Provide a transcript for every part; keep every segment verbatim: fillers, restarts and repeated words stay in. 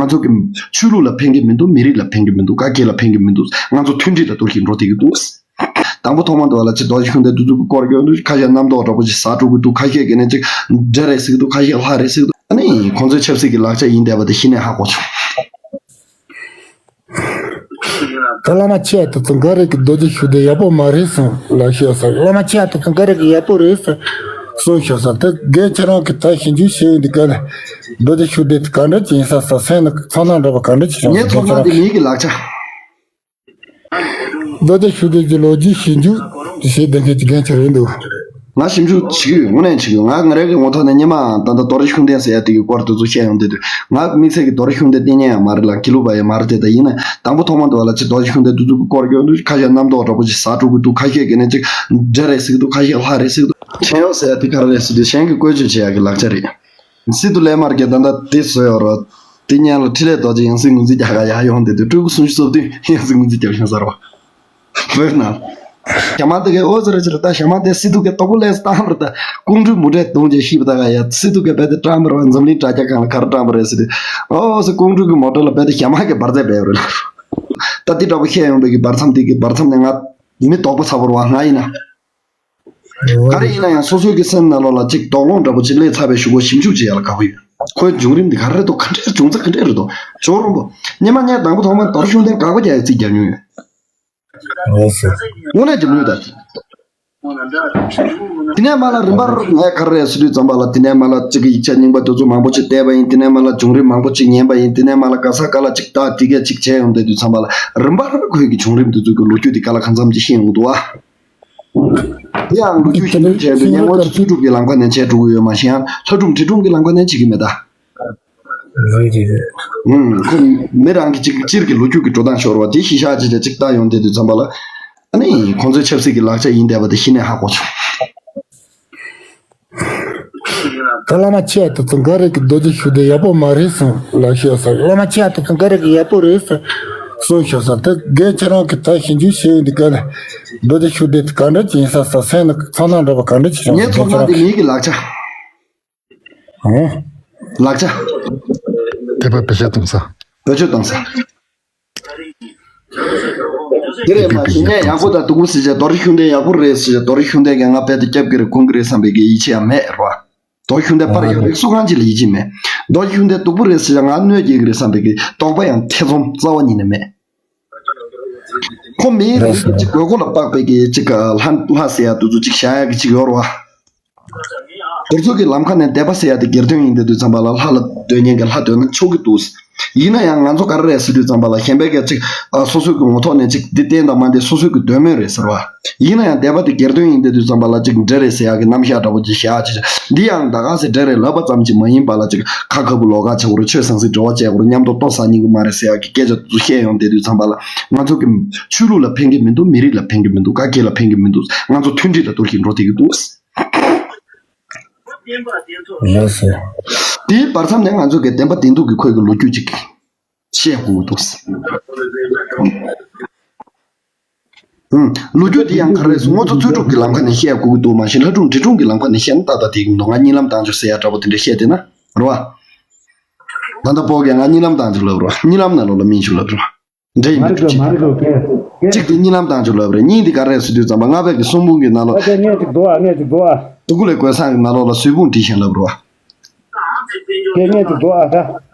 ང་ཚོ་གི་ཆོས་ལུགས་ལ་ཕན་གྱི་མི་འདུག་མི་རིགས་ལ་ཕན་གྱི་མི་འདུག་ག་གེ་ལ་ཕན་གྱི་མི་འདུག་ང་ཚོ་མཐུན་སྒྲིལ་ལ་གཏོར་བཤིག་འགྲོ་བསྡད་ཀྱི་འདུག་དང་པོ་ཐོག་མ་དུ་བ་ལ་ཅི་རྡོ་རྗེ་ཤུགས་ལྡན་དུ་དུ་སྐོར་གྱི་འདུག་ཁ་ཤས་རྣམ་རྟོག་འདྲ་པོ་ཅིག་ཟ་འགྲོ་གི་འདུག་ཁ་ཤས་ཀྱི་ནས་ཅིག་འདྲེ་རེད་ཟེར་གི་འདུག་ཁ་ཤས་ལྷ་རེད་ཟེར་གི་འདུག་ཨ་ནི་ཁོང་ཚོའི་ཆབ་སྲིད་ཀྱི་ལག་ཆ་ཡིན་བསྡད་པ་དེ་གཞི་ནས་ཧ་གོ་བྱུང་། ད་བླ་མ་ཁྱེད་དེ་ཚོ་འགའ་རེ་གི་རྡོ་རྗེ་ཤུགས་ལྡན་ཡག་པོ་མ་རེད་གསུངས་ལ་ཤོད་ས། བླ་མ་ཁྱེད་དེ་ཚོ་འགའ་རེ་གི་ཡག་པོ་རེད་ཟེར་གསུངས་ཤོད་ས། དེ་རྒན་ཁྱེད་རང་གི་ད་ཞིབ་འཇུག་བྱས་ཡོད་འདི་ག་ལ་རྡོ་རྗེ་ཤུགས་ལྡན་དེ་ག་འདྲ་ཅིག་ཡིན་ས་ས་སེམས་ནང་ཚོར་སྣང་འདྲ་པོ་ག་འདྲ་ཅིག་བྱུང་། ངའི་ཚོར་སྣང་དེ་མིའི་གི་ལག་ཆ། རྡོ་རྗེ་ཤུགས་ལྡན་གྱི་ལོ་རྒྱུས་ཞིབ་འཇུག་བྱེད་བསྡད་མཁན་གྱི་རྒན་ཁྱེད་རེད་འདུག་ང་ཞིབ་འཇུག་བྱེད་ཀྱི་ཡོད། དངོས་གནས་བྱེད་ཀྱི་ཡོད། ང་ང་རང་གི་ངོ་ཐོག་ནས་སྔོན་མའང་ད་ལྟ་རྡོ་རྗེ་ཤུགས་ལྡན་ཟེར་ཡ་དེ་གི་སྐོར་དེ་ཚོ་བཤད་ཡོང་དུས་དུས་ང་དམིགས་བསལ་གྱི་རྡོ་རྗེ་ཤུགས་ལྡན་བསྟེན་མཁན་ཡང་མ་རེད་ལ། དགེ་ལུགས་པ་ཡང་མ་རེད་དེ། ད་ཡིན་ན་དང་པོ་ཐོག་མ་དུ་བ་ལ་ཅི་རྡོ་རྗེ་ཤུགས་ལྡན་དེ་ཚོ་གི་སྐོར་གྱི་འདུག་ཁ་ཤས་རྣམ་རྟོག་འདྲ་པོ་ཅིག་ཟ་འགྲོ་གི་འདུག་ཁ་ཤས་ཀྱི་ནས་ཅིག་འདྲེ་རེད་ཟེར་གི་འདུག་ཁ་ཤས་ལྷ་རེད་ཟེར་གི་འདུག་བྲན་གཡོག་ཟེར་ཡ་དེ་ག་རེ་རེད་ཟེར་དུས་གཞན་གྱི་བཀོལ་སྤྱོད་བྱེད་ཡ་གི་ལག་ཆ་རེད། སི་ཏུ་ལེ་མར་གྱི་ད་ལྟ་དེ་བཟོས་ཡོད་རོ། དེ་སྔོན་ལ་འཕྲིན་ལས་རྡོ་རྗེ་ཡང་སྲིད་ངོས་འཛིན་རྒྱག་ག་ཡར་ཡོང་དེ་དུས་སྤྲུལ་སྐུ་སུམ་ཅུ་སོ་བདུན་ཡང་སྲིད་ངོས་འཛིན་རྒྱབ་བཞིན་ཟེར་བ། བོད་ནང་། ཞྭ་དམར་དེ་གའི་ཨོ་ཟེར་ཅི་རེད། ད་ཞྭ་དམར་དེ་སི་ཏུ་གའི་དོག་པོ་ལས་སྟངས་རེད། ད་ཀོང་སྤྲུལ་མུ་འབྲེལ་གཏོང་རྒྱུ་ཤེས་པ་ད་ག་ཡ་སི་ཏུ་གའི་བལ་དེ་ཀྲང་པར་བ་འཛམ་གླིང་དྲ་རྒྱ་སྒང་ལ་ག་རེ་ཀྲང་པར་རེད་ཟེར་དུས། ཨོ་ཟེར་ཀོང་སྤྲུལ་གི་མོ་ཊ་ལ་བལ་དེ་ཞྭ་དམར་གྱི་འབར་རྫས་བལ་རེད། ད་དེ་འདྲ་པོ་བཤད་ཡོང་པའི་གི་བར་མཚམས་དེ་གི་བར་མཚམས་ནས་ང་མི་དོག་པོ་ཚ་བོར་བ་ང་ཡིན་ན། ག་རེ་ཡིན་ན་ཡང་སོ་སོའི་གི་སེམས་ནང་ལོགས་ལ་ཅིག་དོགས་སློང་འདྲ་པོ་ཅིག་སླེབས་ཚར་བའི་གཞུག་གུ་ཞིབ་འཇུག་བྱེད་ཡ་ལ་དགའ་པོ་ཡོད། ཁོའི་བྱུང་རིམ་འདི་ག་རེ་རེད་དོ། ག་འདྲའི་བྱུང་ཚད་ག་འདྲའི་རེད་དོ། ཇོ་རོང་པོ། སྙེ་མ་སྙེ་དང་པོ་ཐོག་མར་རྡོ་རྗེ་ཤུགས་ལྡན་དགག་པ་རྒྱག་ཡའི་རྩིས་རྒྱག་མྱོང་ཡོད། ལགས་སོ། དངོས་གནས་ཀྱི་ལུས་ད། དེ་ནས་མ་ལ་རིམ་པར་ངས་ག་རེ་རེད་ཟེར་དུས་ཙམ་པ་ལ་དེ་ནས་མ་ལ་གཅིག་གི་ཡིག་ཆ་རྙིང་པ་དེ་ཚོ་མང་པོ་ཅིག་བལྟས་པ་ཡིན། དེ་ནས་མ་ལ་བྱུང་རིམ་མང་པོ་ཅིག་ཉན་པ་ཡིན། དེ་ནས་མ་ལ་ག་ས་ག་ལ་ཅིག་ལྟ་དེ་གས་ཅིག་བྱས་ཡོང་དུས་དུས་ཙམ་པ་ལ་རིམ་པར་ཁོའི་གི་བྱུང་རིམ་དེ་ཚོ་གི་ལོ་རྒྱུས་དེ་ག་ལ་གང་འཚམ་ཅིག་ཤེས་ཡོང་གི་འདུག་ཨ། དེ་ཡང་ལོ་རྒྱུས་ཤིག་བྱས་པའི་སྙན་ངག་ཚོ་ཚུལ་སྒྲུབ་ཀྱི་ལམ་ཁ་ནས་བྱས་འགྲོ་གི་ཡོད་མ་གཞི་ཡང་ལྷ་སྒྲུང་བྲིས་སྒྲུང་གི་ལམ་ཁ་ནས་བྱེད་ཀྱི་མེད་ད། རེད་རེད་རེད། ཨུམ། ཁོ་མི་རང་གི་ཅིག་སྤྱིར་གྱི་ལོ་རྒྱུས་ཀྱི་འགྲོ་སྟངས་ཤོར་བ་དེ་གཞི་བཞག་ཅིག་ལ་ཅིག་ལྟ་ཡོང་དེ་དུས་ཙམ་པ་ལ། ཨ་ནི་ཁོང་ཚོའི་ཆབ་སྲིད་ཀྱི་ལག་ཆ་ཡིན་བསྡད་པ་དེ་གཞི་ནས་ཧ་གོ་བྱུང་། ད་བླ་མ་ཁྱེད་དེ་ཚོ་འགའ་རེ་གི་རྡོ་རྗེ་ཤུགས་ལྡན་ཡག་པོ་མ་རེད་གསུངས་ལ་ཤོད་ས། བླ་མ་ཁྱེད་དེ་ཚོ་འགའ་རེ་གི་ཡག་པོ་རེད་ཟེར་གསུངས་ཤོད་ས། དེ་རྒན་ཁྱེད་རང་གི་ད་ཞིབ་འཇུག་བྱས་ཡོད་འདི་ག་ལ་རྡོ་རྗེ་ཤུགས་ལྡན་དེ་ག་འདྲ་ཅིག་ཡིན་ས་ས་སེམས་ནང་ཚོར་སྣང་འདྲ་པོ་ག་འདྲ་ཅིག་བྱུང་། ངའི་ཚོར་སྣང་དེ་མིའི་གི་ལག་ཆ། ཨོ། ལག་ཆ། དད་པ་བེད་སྤྱོད་གཏོང་ས། བེད་སྤྱོད་གཏོང་ས། དེ་རེད་མ་གཞི་ནས་ཡག་པོ་དང་སྡུག་པོ་ཟེར་བྱས་རྡོ་རྗེ་ཤུགས་ལྡན་ཡག་པོ་རེད་ཟེར་བྱས་རྡོ་རྗེ་ཤུགས་ལྡན་གྱིས་ང་རྦད་དེ་སྐྱབས་ཀྱི་རེད་ཁུངས་ཀྱི་རེད་བསམ་པའི་གི་ཡིད་ཆེས་ཡང་མེད་རེད་བ། རྡོ་རྗེ་ཤུགས་ལྡན་པར་ཡག་པོ་སུ་གང་ཅིག་ལ་ཡིད་ཆེས་མེད། རྡོ་རྗེ་ཤུགས་ལྡན་སྡུག་པོ་རེད་ཟེར་བྱས་ང་གནོད་སྐྱེལ་གྱི་རེད་བསམ་པའི་གི་དོགས་པ་ཡང་ཐེ་ཚོམ་རྩ་བ་ཉིད་ནས་མེད། ཁོ་མིའི་རིགས་ཀྱི་གཅིག་དགོས་མཁོ་ལ་དཔག་པའི་གི་གཅིག་ལྷ་ལྷ་ཟེར་ཡ་དེ་ཚོ་གཅིག་བཞག་ཡ་གི་གཅིག་ཡོད་རེད་བ། དེ་ཚོ་གི་ལམ་ཁ་ནས་དད་པ་ཟེར་ཡ་དེ་སྒེར་དོན་ཡིན་དེ་དུས་ཙམ་པ་ལ་ལྷ་ལ་འདོད་མཁན་གྱི་ལྷ་འདོད་ན་ཆོག་གི་འདུག་ཡིན་ན་ཡང་ང་ཚོ་ག་རེ་རེད་ཟེར་དུས་ཙམ་པ་ལ་གཞན་པའི་གི་གཅིག་ཨ་སོ་སོའི་གི་ངོ་ཐོག་ནས་གཅིག་འདི་བསྟན་དང་མ་བསྟན་སོ་སོའི་གི་འདོད་མོས་རེད་ཟེར་བ། ཡིན་ན་ཡང་དད་པ་དེ་སྒེར་དོན་ཡིན་དེ་དུས་ཙམ་པ་ལ་གཅིག་འདྲེ་རེད་ཟེར་ཡ་གི་རྣམ་གཞག་འདྲ་པོ་ཅིག་བཞག་ཅིག་འདི་ཡང་ད་ག་ཟེ་འདྲེ་རེད་ལབ་པ་ཙམ་གྱིས་མ་ཡིན་པ་ལ་ཅིག་ཁ་ཁ་བུ་ལོག་ཁ་བྱེད་དགོས་རེད། ཆོས་ཟང་ཟིང་འབྲེལ་བ་བྱེད་དགོས་རེད། མཉམ་དུ་ལྟོ་ཟ་ཉན་གི་མ་རེད་ཟེར་ཡ་གི་སྐད་ཆ་དེ་ཚོ་བཤད་ཡོང་དེ་དུས་ཙམ་པ་ལ་ང་ཚོ་གི་ཆོས་ལུགས་ལ་ཕན་གི་མི་འདུག་མི་རིགས་ལ་ཕན་གི་མི་འདུག་ག་གེ་ལ་ཕན་གི་མི་འདུག་ང་ཚོ་མཐུན་སྒྲིལ་ལ་གཏོར་བཤིག་འགྲོ་བསྡད་ཀྱི་འདུག་ལགས་སོ། དེའི་བར་མཚམས་ནས་ང་ཚོ་གི་བདེན་པ་བདེན་སྡུག་གི་ཁོལ་གྱི་ལོ་རྒྱུས་ཅིག་བཤད་དགོས་ཀྱི་འདུག་ཨུམ། ལོ་རྒྱུས་དེ་ཡང་ག་རེ་རེད་ཟེར་ན་ང་ཚོ་རྩོད་སྒྲུབ་ཀྱི་ལམ་ཁ་ནས་བཤད་དགོས་ཀྱི་འདུག་མ་གཞི་ལྷ་སྒྲུང་འབྲི་སྒྲུང་གི་ལམ་ཁ་ནས་བཤད་ན་ཏག་ཏག་དེ་གི་མི་འདུག་ང་གཉིད་ལམ་བཏང་བྱུང་ཟེར་ཡ་འདྲ་པོ་དེ་འདྲ་བཤད་བསྡད་ན་རེད་བ། ད་ལྟ་པོ་གས་ང་གཉིད་ལམ་བཏང་བྱུང་ལབ་རེད་བ། གཉིད་ལམ་ནང་ལོགས་ལ་མིན་བྱུང་ལབ་རེད་བ། འདྲེ་ཡིན་པ་མ་རེད་གྲུབ་ཀྱི། གཅིག་དེ་གཉིད་ལམ་བཏང་བྱུང་ལབ་རེད། གཉིད་དེ་ག་རེ་རེད་ཟེར་དུས་ཙམ་པ་རྔ་བ་གི་གསུང་འབུམ་གྱི་ནང་ལོགས། ཨ་ཅག་ངས་ཅིག་འདུག་ཨ་ངས་ཅིག་འདུག་ཨ། དུ་ཀུ་ལེ་གོས་སང་གི་ནང་ལོགས་ལ་གཟུགས་ཕུང་བྲིས་ཤིང་ལབ་རེད་བ། ཨ་ཅག་ངས་ཅིག་འདུག་ཨ་ད།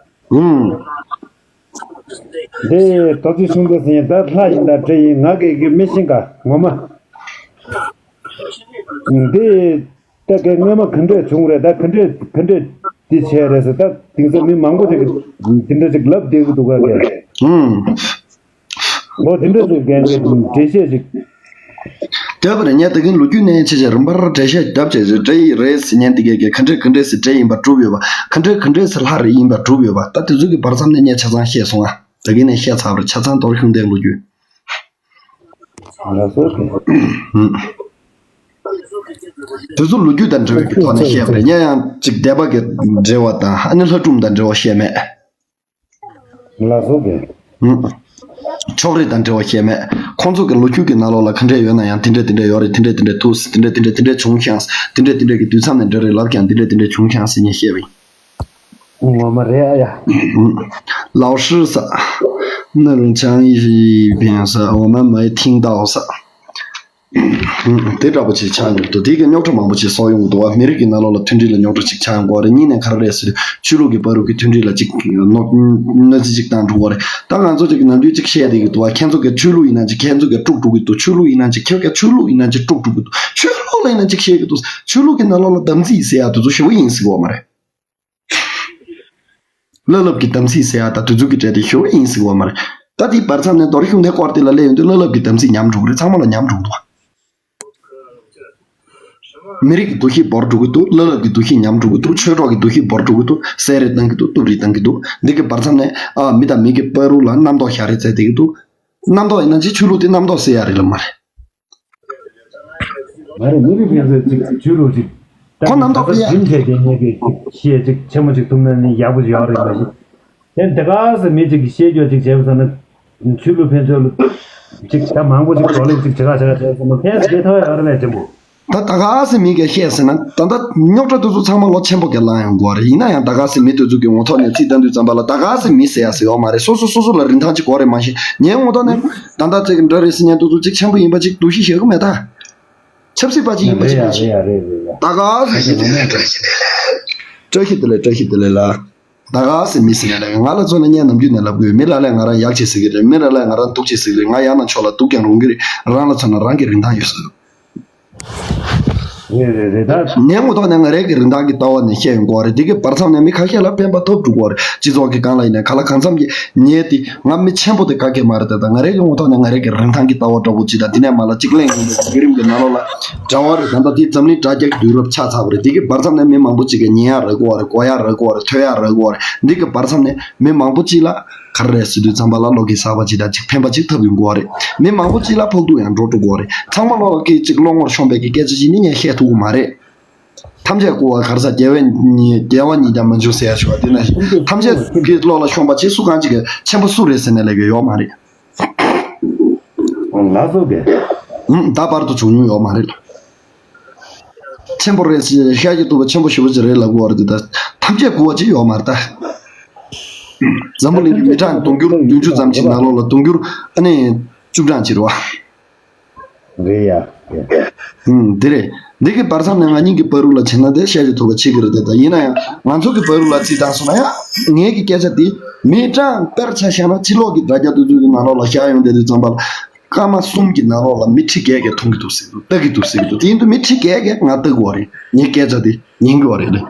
ཨུམ། འདི་རྡོ་རྗེ་ཤུགས་ལྡན་ཟེར་མཁན་ད་ལྷ་ཡིན་ད་འདྲེ་ཡིན་ང་གི་གི་མི་ཤེས་ག་ངོ་མ། འདི། ད་གའི་སྔོན་མ་ག་འདྲས་བྱུང་རེད་ད་ག་འདྲས་ག་འདྲས་འདི་བྱས་རེད་ཟེར་ད་དེང་སང་མི་མང་པོ་ཅིག་གིས་འདི་འདྲ་ཅིག་ལབ་བསྡད་ཀྱི་འདུག་ག་གས། ཨུམ། འོ་དེ་འདྲ་ཅིག་རྒན་གྱིས་འགྲེལ་བཤད་ཅིག་དེ་བར་ངས་ད་གིན་ལོ་རྒྱུས་ནས་ཆེ་ཆེ་རིམ་པར་འགྲེལ་བཤད་བརྒྱབ་བྱས་ཟེར་འདྲ་ཡི་རེད་ཟེར་ཉན་དེ་གས་གས་ག་འདྲས་ག་འདྲས་ཟེར་འདྲ་ཡིན་པ་གྲུབ་ཡོད་པ་ག་འདྲས་ག་འདྲས་ཟེར་ལྷ་རེད་ཡིན་པ་གྲུབ་ཡོད་པ་ད་དེ་ཚོ་གི་བར་མཚམས་ནས་ངས་ཆ་ཚང་བཤད་སོང་ཨ། ད་གིན་ནས་བཤད་ཚར་བ་རེད་ཆ་ཚང་རྡོ་རྗེ་ཤུགས་ལྡན་ལོ་རྒྱུས། ལགས་སོ། དེ་ཚོ་ལོ་རྒྱུས་དང་འབྲེལ་བའི་གི་ཐོག་ནས་བཤད་པ་རེད། ཡང་ཡང་ཅིག་སྡེ་པ་གི་འབྲེལ་བ་དང་ཨ་ནི་ལྷ་སྒྲུང་དང་འབྲེལ་བ་བཤད་མེད། ལགས་སོ་གི། ཕྱོགས་རིས་དང་འབྲེལ་བ་བཤད་མེད། ཁོང་ཚོ་གི་ལོ་རྒྱུས་ཀྱི་ནང་ལོགས་ལ་ག་འདྲས་ཡོད་ན་ཡང་དེ་འདྲས་དེ་འདྲས་ཡོད་རེད། དེ་འདྲས་དེ་འདྲས་འདུག་དེ་འདྲས་དེ་འདྲས་དེ་འདྲས་བྱུང་ཤག་དེ་འདྲས་དེ་འདྲས་ཀྱི་དུས་མཚམས་ནས་འདྲ་རེད་ལབ་ཀྱང་དེ་འདྲས་དེ་འདྲས་བྱུང་ཤག་ཟེར་ནས་བཤད་པ་ཡིན། ངོ་མ་རེད་ཨ་ཡ། 老师ཟེར། 那种讲一遍ཟེར། 我们没听到ཟེར། དེ་འདྲ་པོ་ཅིག་ཆགས་ཡོང་གི་འདུག་དེ་གི་རྙོག་དྲ་མང་པོ་ཅིག་བཟོ་ཡོང་གི་འདུག་བ། མི་རིགས་ཀྱི་ནང་ལོགས་ལ་མཐུན་སྒྲིལ་ལ་རྙོག་དྲ་ཅིག་ཆགས་ཡོང་གི་རེད། གཉིས་ནས་ག་རེ་རེད་ཟེར་དུས་ཆོས་ལུགས་ཀྱི་བར་དུ་གི་མཐུན་སྒྲིལ་ལ་ཅིག་གནོད་གནོད་འཚེ་ཅིག་བཏང་འགྲོ་གི་རེད། ད་ང་ཚོ་ཅིག་གི་ནམ་རྒྱུན་ཅིག་བཤད་བསྡད་ཀྱི་འདུག་བ། ཁྱེད་ཚོ་གི་ཆོས་ལུགས་ཡིན་ན་ཅིག་ཁྱེད་ཚོ་གི་དཀྲུག་འགྲོ་གི་འདུག་ཆོས་ལུགས་ཡིན་ན་ཅིག་ཁྱེད་ཀྱི་ཆོས་ལུགས་ཡིན་ན་ཅིག་དཀྲུག་འགྲོ་གི་འདུག་ཆོས་ལུགས་ལ་ཡིན་ན་ཅིག་བཤད་ཀྱི་འདུག་ཆོས་ལུགས་ཀྱི་ནང་ལོགས་ལ་དམ་ཚིག་ཟེར་ཡག་དེ་ཚོ་ཞེ་པོ་ཡིན་ཟེར་གི་ཡོད་མ་རེད། བླ་སློབ་ཀྱི་དམ་ཚིག་ཟེར་ཡག་ད་དེ་ཚོ་གི་གྲས་དེ་ཞེ་པོ་ཡིན་ཟེར་གི་ཡོད་མ་རེད། ད་དེའི་བར་མཚམས་ནས་རྡོ་རྗེ་ཤུགས་ལྡན་སྐོར་དེ་ལ་སླེབས་ཡོང་དུས་བླ་སློབ་ཀྱི་དམ་ཚིག་ཉམས་འགྲོ་གི་རེད། ཚང་མ་ལ་ཉམས་འགྲོ་གི་འདུག་བ། མི་རིགས་ཀྱི་འདུ་ཤེས་བོར་འགྲོ་གི་འདུག་བླ་སློབ་ཀྱི་འདུ་ཤེས་ཉམས་འགྲོ་གི་འདུག་ཆོས་གྲོགས་ཀྱི་འདུ་ཤེས་བོར་འགྲོ་གི་འདུག་བསད་རེས་བཏང་གི་འདུག་གཏུབ་རེས་བཏང་གི་འདུག་འདི་གི་བར་མཚམས་ནས་ཨ་མི་དང་མི་གི་བར་དུ་ལ་རྣམ་རྟོག་བཞག་རེས་བྱས་བསྡད་ཀྱི་འདུག་རྣམ་རྟོག་ཡིན་ན་ཅི་ཆོས་ལུགས་དེ་རྣམ་རྟོག་ཟེར་ཡག་རེད་ལ་མ་རེད། མ་རེད། མི་རིགས་ཕན་ཚུན་གཅིག་ཆོས་ལུགས་གཅིག་ཁོ་རྣམ་རྟོག་ཕན་རྒྱུན་ཆད་དེ་ངེད་ཀྱིས་གཅིག་བཤད་གཅིག་ཆེན་པོ་གཅིག་ཐུབ་ན་ནི་ཡག་པོ་ཡོད་རེད་མ་གཞི། དེ་དེ་ག་ས་མི་གཅིག་གིས་བཤད་རྒྱུ་གཅིག་བྱས་པ་ཟེར་ན། ཆོས་ལུགས་ཕན་ཚུན་ལ་གཅིག་ད་མང་པོ་གཅིག་བགྲོ་གླེང་གཅིག་བྱེད་ག་བྱེད་ག་བྱས་ཟེར་ན་ཕན་ཚུན་ཐོགས་ཡོད་རེད་པས་ཆེན་པོ། ད་ད་ག་ས་མི་གིས་བཤད་ཟེར་ན་ད་ལྟ་རྙོག་དྲ་དེ་ཚོ་ཚང་མ་ལོ་ཆེན་པོ་གིས་ལངས་ཡོང་གི་ཡོད་རེད། ཡིན་ན་ཡང་ད་ག་ས་མི་དེ་ཚོ་གི་ངོ་ཐོག་ནས་ཚིག་བཏང་དུས་ཙམ་པ་ལ་ད་ག་ས་མི་ཟེར་ཡག་ཟེར་ཡོད་མ་རེད། སོ་སོ་སོ་སོ་ལ་རིན་ཐང་གཅིག་དགོས་རེད་མ་གཞི། ངའི་ངོ་ཐོག་ནས་ད་ལྟ་ཚིག་འདྲ་རེད་ཟེར་མཁན་དེ་ཚོ་གཅིག་ཆེན་པོ་ཡིན་པ་གཅིག་འདུ་ཤེས་བཞག་གི་མེད་ད། ཆབ་སྲིད་པ་ཅིག་ཡིན་པ་ཞིག་མ་ཤེས། ད་ག་ཟེར་ཞིག་དེ་ལས་བཀྲ་ཤིས་བདེ་ལེགས། བཀྲ་ཤིས་བདེ་ལེགས། བཀྲ་ཤིས་བདེ་ལེགས་ལགས། ད་ག་ཟེར་མི་ཟེར་ཡ་ལ་ང་ལ་མཚོན་ན་ངས་ནམ་རྒྱུན་ནས་ལབ་དགོས། མི་ལ་ལས་ང་རང་ཡག་བྱེད་ཟེར་གི་རེད། མི་ལ་ལས་ང་རང་སྡུག་བྱེད་ཟེར་གི་རེད། ང་ཡག་ན་ཆོག་ལ་སྡུག་ཀྱང་རུང་གི་རེད། རང་ལ་མཚོན་ན་རང་གི་རིན་ཐང་ཡོད་ཟེར། རེད་རེད་རེད་ད། ངའི་ངོ་ཐོག་ནས་ང་རང་གི་རིན་ཐང་གི་ལྟ་བ་ནས་བཤད་ཡོང་གི་ཡོད་རེད། འདི་གི་བར་མཚམས་ནས་མི་ཁ་ཤས་ལ་ཕན་པ་ཐོབ་འགྲོ་གི་ཡོད་རེད། སྤྱི་ཚོགས་ཀྱི་སྒང་ལ་ཡིན་ནའི་ག་ལ་གང་འཚམ་གྱི་ངས་དེ་ང་མི་ཆེན་པོ་དེ་ག་གེ་མ་རེད། ད་ལྟ་ང་རང་གི་ངོ་ཐོག་ནས་ང་རང་གི་རིན་ཐང་གི་ལྟ་བ་འདྲ་པོ་ཅིག་དང་དེ་ནས་མ་ལ་གཅིག་གླེང་ཡོང་དུས་བརྒྱུད་རིམ་གྱི་ནང་ལོགས་ལ་འབྲེལ་བ་རེད། ད་ལྟ་དེ་འཛམ་གླིང་དྲ་རྒྱ་གི་དུས་རབས་ཆགས་ཚར་བ་རེད། དེ་གི་བར་མཚམས་ནས་མི་མང་པོ་ཅིག་གིས་ཉན་ཡག་རག་གི་ཡོད་རེད། གོ་ཡག་རག་གི་ཡོད་རེད། ཐོས་ཡག་རག་གི་ཡོད་རེད། འདི་གི་བར་མཚམས་ནས་མི་མང་པོ་ཅིག་ལ་ག་རེ་རེད་ཟེར་དུས་ཙམ་པ་ལ་བློ་འགེལ་ཟ་བ་ཅིག་དང་ཅིག་ཕན་པ་ཅིག་ཐོབ་ཡོང་གི་ཡོད་རེད། མི་མང་པོ་ཅིག་ལ་ཕོག་ཐུག་ཡང་འགྲོ་འགྲོ་གི་ཡོད་རེད། ཚང་མ་བློ་ལ་སྐད་ཅིག་བློ་ངོར་ཤོང་བའི་གི་སྐད་ཆ་ཅིག་ནི་ངས་བཤད་ཐུབ་ཀྱི་མ་རེད། ཐམས་ཅད་བཀུར་བ་གར་ཟ་རྒྱལ་བས་ཉིད་རྒྱལ་བ་ཉིད་ཀྱང་མི་འབྱུང་ཟེར་ཡག་ཞུ་བ་དེ་ནང་བཞིན་ཐམས་ཅད་ཀྱི་བློ་ལ་ཤོང་བ་ཅིག་སུ་གང་ཅིག་གིས་ཆེན་པོ་སུ་རེད་ཟེར་ནས་ལབ་ཀྱི་ཡོད་མ་རེད། ལགས་སོ་གས། ད་བར་དུ་བྱུང་མྱོང་ཡོད་མ་རེད། ཆེན་པོ་རེད་ཟེར་ཤག་གི་ཐུབ་པ་ཆེན་པོ་ཞེ་པོ་ཅིག་རེད་ལབ་དགོས་པ་རེད་དེ། ད་ཐམས་ཅད་བཀུར་བ་ཅིག་ཡོད་མ་རེད་ད། འཛམ་བུ་གླིང་གི་མི་གྲངས་དུང་ཕྱུར་བདུན་ཅུ་ཙམ་ཞིག་ནང་ལོགས་ལ་དུང་ཕྱུར་ཨ་ནི་བཅུ་གྲངས་ཅིག་རེད་བ། རེད་ཡ། ཧུམ། འདི་རེད། འདི་གི་བར་མཚམས་ནས་ང་གཉིས་ཀྱི་བར་དུ་ལ་བྱས་ན་དེ་བཤད་རྒྱུ་ཐུབ་པ་ཆགས་ཀྱི་རེད་དེ། ད་ཡིན་ན་ཡང་ང་ཚོ་གི་བར་དུ་ལ་རྩིས་བཏང་སོང་ན་ཡང་ངེད་ཀྱི་སྐད་ཆ་འདི་མི་གྲངས་དཔེར་ཆ་བཞག་ན་ཕྱི་ལོགས་ཀྱི་དྲ་རྒྱ་དེ་ཚོ་གི་ནང་ལོགས་ལ་བཞག་ཡོང་བསྡད་དུས་ཙམ་པ་ལ་སྐར་མ་གསུམ་གྱི་ནང་ལོགས་ལ་མི་ཁྲི་བརྒྱད་བརྒྱད་མཐོང་གི་འདུག་ཟེར་གི་འདུག་ལྟ་གི་འདུག་ཟེར་གི་འདུག་དེ་ཡིན་དུས་མི་ཁྲི་བརྒྱད་བརྒྱད་ང་ལྟ་གི་ཡོད་རེད། ངའི་སྐད་ཆ་དེ་ཉན་གི་ཡོད་རེད་ལེ།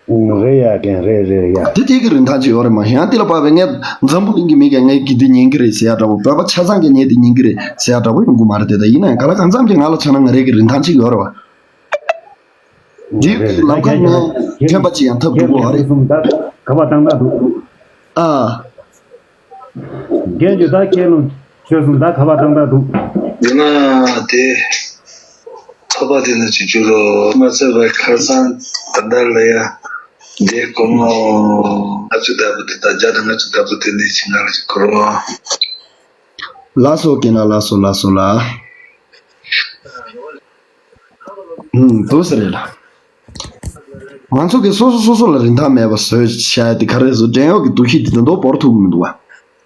རེད་ཡ། རྒན། རེད་རེད་ཡ། དེ་དེ་གི་རིན་ཐང་ཅིག་ཡོད་རེད་མ་གཞི། ཡང་དེ་ལ་དཔག་པའི་ངས་འཛམ་བུ་གླིང་གི་མི་གིས་ངས་ཀྱི་དེ་ཉན་གི་རེད་ཟེར་ཡ་འདྲ་པོ། བོད་པ་ཆ་ཚང་གིས་ངས་དེ་ཉན་གི་རེད་ཟེར་ཡ་འདྲ་པོ་ཡོང་གི་མ་རེད་དེ། ད་ཡིན་ན་ཡང་ག་ལ་གང་འཚམ་གྱིས་ང་ལ་མཚོན་ན་ང་རང་གི་རིན་ཐང་ཅིག་ཡོད་རེད་བ། འདིའི་རེད་རེད། ལམ་ཁ་ནས་ཕན་པ་ཅིག་ཡང་ཐོབ་འགྲོ་གི་ཡོད་རེད། ད་ག་པར་བཏང་ད་འདུག་ཨ། རྒན་གྱིས་ད་ཁས་ལོངས་ཆོད་སོང་། ད་ག་པར་བཏང་ད་འདུག་ཡིན་ན་དེ། ཐོག་པ་དེ་ནི་ཅིག་བཅུག་རོགས། མ་ཚད་པའི་ཁ་སང་ད་ལྟ་ལ་ཡ་འདི་སྒོར་མོ་ལྔ་བཅུ་ལྟ་བུ་དེ་དང་བརྒྱ་དང་ལྔ་བཅུ་ལྟ་བུ་དེ་ནི་ཅིག་ང་ལ་ཅིག་སྒོར་མོ། ལགས་སོ་རྒན་ལགས། ལགས་སོ་ལགས་སོ་ལགས། ཨུམ། འདུག་སེ་རེད་ལགས། ང་ཚོ་གིས་སོ་སོ་སོ་སོ་ལ་རིན་ཐང་མེད་པ་བཟོས་བཞག་ཡ་དེ་ག་རེ་ཟེར། བྲན་གཡོག་གི་འདུ་ཤེས་དེ་ད་དུང་བོར་ཐུབ་ཀྱི་མི་འདུག་བ།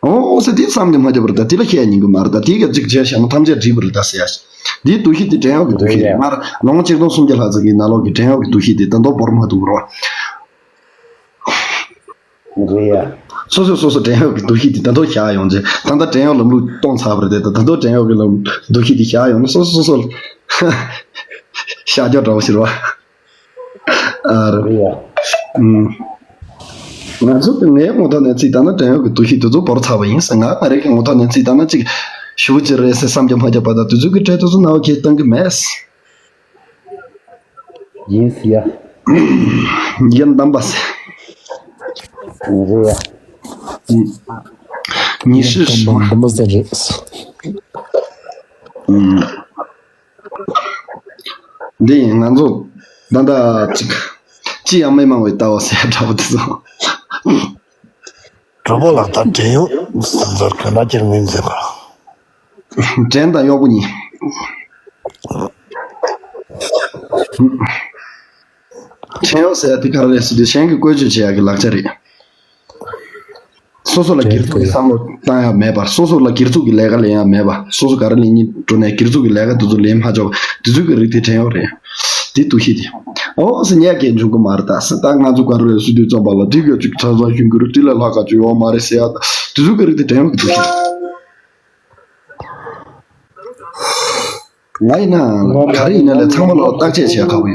ཨོ་ཨོ་ཟེར་དེ་བསམ་གྱིས་མ་ཁྱབ་པ་རེད་ད། དེ་ལ་བཤད་ཉན་གྱི་མ་རེད་ད། དེ་ག་ཅིག་བྱས་བཞག་ན་ཐམས་ཅད་འགྲིག་པ་རེད་ད་ཟེར་ཡ་ཞིག་འདིའི་འདུ་ཤེས་དེ་བྲན་གཡོག་གི་འདུ་ཤེས་རེད། སྔར་ལོ་ངོ་ཆིག་སྟོང་སུམ་བརྒྱ་ལྷག་ཙམ་གྱི་ནང་ལོགས་ཀྱི་བྲན་གཡོག་གི་འདུ་ཤེས་དེ་ད་དུང་བོར་མ་ཐུབ་པ་རེད་བ། རེད་ཡ། སོ་སོས་སོ་སོ་བྲན་གཡོག་གི་འདུ་ཤེས་དེ་ད་དུང་བཞག་ཡོང་རྗེས། ད་ལྟ་བྲན་གཡོག་ལམ་ལུགས་སྟོངས་ཚར་བ་རེད་དེ། ད་ད་དུང་བྲན་གཡོག་གི་ལམ་འདུ་ཤེས་དེ་བཞག་ཡོང་ན་སོ་སོ་སོ་སོ་ལ་ཤ་རྒྱགས་འདྲ་པོ་ཞིག་རེད་བ། ཨ་རེད། རེད་ཡ། ཨུམ། ང་ཚོ་གི་ངའི་ངོ་ཐོག་ནས་ཚིག་བཏང་ན་བྲན་གཡོག་གི་འདུ་ཤེས་དེ་ཚོ་བོར་ཚར་བ་ཡིན་ཟེར། ང་ང་རང་གི་ངོ་ཐོག་ནས་ཚིག་བཏང་ན་ཅིག་ཞེ་པོ་ཅིག་རེད་ཟེར་བསམ་གྱིས་མ་ཁྱབ་པ་དང་། དེ་ཚོ་གི་གྲས་དེ་ཚོ་རྣ་བ་ཁྱེད་གཏོང་གི་མེད། ཡིན་ཟེར་ཡ། ཡིན་གཏམ་པ་ཟེར། རེད་ཡ། ཉི་ཤུ། གཏམ་པ་ཟེར་རེད། འདི་ཡིན་ང་ཚོ་ད་ལྟ་ཅིག་ཅི་ཡང་མི་མང་བའི་ལྟ་བ་ཟེར་འདྲ་པོ་དེ་ཚོ། གྲོགས་པོ་ལགས། ད་བྲན་གཡོག་ཟེར་ཟེར་ག་ན་ཁྱེར་མིན་ཟེར་ག་བྲན་དང་གཡོག་པོ་གཉིས། ཁྱེད་ བྲན་གཡོག་ཟེར་ཡ་དེ་ག་རེ་རེད་ཟེར་དུས་གཞན་གྱིས་བཀོལ་སྤྱོད་བྱེད་ཡ་གི་ལག་ཆ་རེད། སོ་སོ་ལ་སྒེར་ཚུགས་ཀྱི་བསམ་བློ་བཏང་ཡ་མེད་པ། སོ་སོ་ལ་སྒེར་ཚུགས་ཀྱི་ལས་ཀ་ལས་ཡ་མེད་པ། སོ་སོ་ག་རེ་ལས་སྙིང་འདོད་ནས་སྒེར་ཚུགས་ཀྱི་ལས་ཀ་དེ་ཚོ་ལས་མ་ཆོག་པ་དེ་ཚོའི་གི་རིགས་དེ་བྲན་གཡོག་རེད། དེ་འདུ་ཤེས་དེ། ཨོ་ཟེར་ཉན་མཁན་བྱུང་གི་མ་རེད། ད་ཟེར་ད་ང་ཚོ་ག་རེ་རེད་ཟེར་དུས་ཙམ་པ་ལ་དེ་ག་ཅིག་ཆ་ཚང་ཞུ་གི་རེད། དེ་ལས་ལྷག་ག་ཅིག་ཡོད་མ་རེད་ཟེར་ཡ། དེ་ཚོའི་གི་རིགས་དེ་བྲན་གཡོག་གི་འདུ་ཤེས་རེད། ང་ཡིན་ན་ག་རེ་ཡིན་ན་ལས་ཚང་མ་ལ་བརྟག་དཔྱད་བྱེད་ཁག་པོ་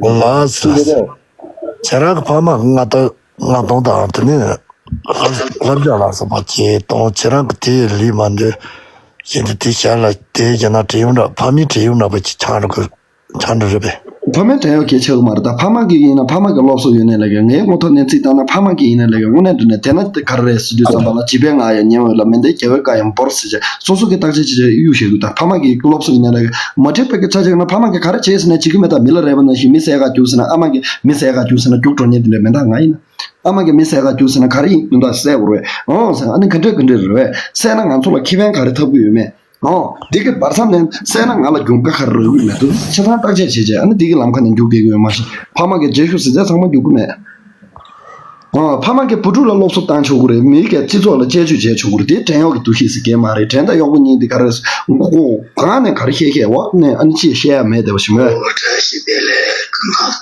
ཡོད། ལགས་སོ། ཁྱེད་རང་གི་ཕ་མ་ལྔ་སྟོང་ལྔ་སྟོང་དང་དེ་ནས་ལྷ་ལྷ་བྱ་ལ་སོགས་པ་བརྒྱད་སྟོང་། ཁྱེད་རང་གི་དེ་ལུས་མ་འདོད་བཞིན་དུ་དེ་གཞན་ལ་དེ་བྱས་ན་བྲན་གཡོག་འདྲ། ཕ་མའི་བྲན་གཡོག་འདྲ་པོ་ཅིག་ཆགས་འགྲོ་གི་ཆགས་འགྲོ་རེད་པས། ཕ་མའི་བྲན་གཡོག་གལ་ཆེ་གི་མ་རེད། ད་ཕ་མ་གིས་ཡིན་ན་ཕ་མ་གི་སློབ་གསོ་ཡོད་ནའི་ལས་ཀ། ངའི་ངོ་ཐོག་ནས་ཚིག་བཏང་ན་ཕ་མ་གིས་ཡིན་ནའི་ལས་ཀ། དངོས་གནས་དྲང་གནས་དེ་ན་དེ་ག་རེ་རེད་ཟེར་དུས་ཙམ་པ་ལ་བྱིས་པའི་ངག་ཡང་ཉན་འོས་ལ་མེ་མདའི་རྒྱལ་བའི་བཀའ་ཡང་བོར་ཟེར་བྱས་སོ་སོ་གི་བརྟག་དཔྱད་བྱེད་བྱས་གཡུག་བཞག་དགོས། ད་ཕ་མ་གི་སློབ་གསོ་ཡིན་ན་ལས་ཀ་མ་འགྲིག་པའི་གི་ཆ་ཆེ་ན་ཕ་མ་གིས་ག་རེ་བྱས་ཟེར་ན་བྱེད་ཀྱི་མེད། ད་མི་ལ་རས་པ་ནང་བཞིན་མི་བསད་ག་རྒྱུགས་ཟེར་ན་ཨ་མ་གིས་མི་བསད་ག་རྒྱུགས་ཟེར་ན་རྒྱུགས་འགྲོ་མཁན་དེ་འདྲ་མེད། ད་ང་ཡིན་ན་ཨ་མ་གིས་མི་བསད་ག་རྒྱུགས་ཟེར་ན་ག་རེ་ཡིན། དོན་དག་བསད་དགོས་རེད། ཨོ་ཟེར། ཨ་ནི་ག་འདྲ་ག་འདྲ་རེད་བས། བསད་ན་ང་ཚོ་ལ་ཁེ་ཕན་ག་རེ་ཐོབ་ཀྱི་ཡོད་མེད། ཨོ། འདི་གི་བར་མཚམས་ནས་བསད་ན་ང་ལ་རྒྱུ་འབྲས་ག་རེ་རག་གི་མེད་འདུག་ཆ་ཚང་བརྟག་དཔྱད་བྱས་བྱས་ཨ་ནི་འདི་གི་ལམ་ཁ་ནས་རྒྱུག་བསྡད་ཀྱི་ཡོད་མ་གཏོགས་ཕ་མ་གིས་རྗེས་ཤུལ་ཟེར་ཚད་ཚང་མ་རྒྱུག་གི་མེད། ཨོ། ཕ་མ་གིས་བུ་ཕྲུག་ལ་སློབ་གསོ་བཏང་ཆོག་གི་རེད། མི་གིས་སྤྱི་ཚོགས་ལ་དཔྱད་བརྗོད་བྱས་ཆོག་གི་རེད། དེ་བྲན་གཡོག་གི་འདུ་ཤེས་ཟེར་མཁན་མ་རེད། བྲན་དང་གཡོག་པོ་གཉིས་འདི་ག་རེ་རེད། མགོ་སྒང་ནས་ག་རེ་བཤད་བཤད་འོག་ནས་ཨ་ནི་ཅི་བཤད་ཡ་མེད་བསྡད་པ་ཞིག་མོད།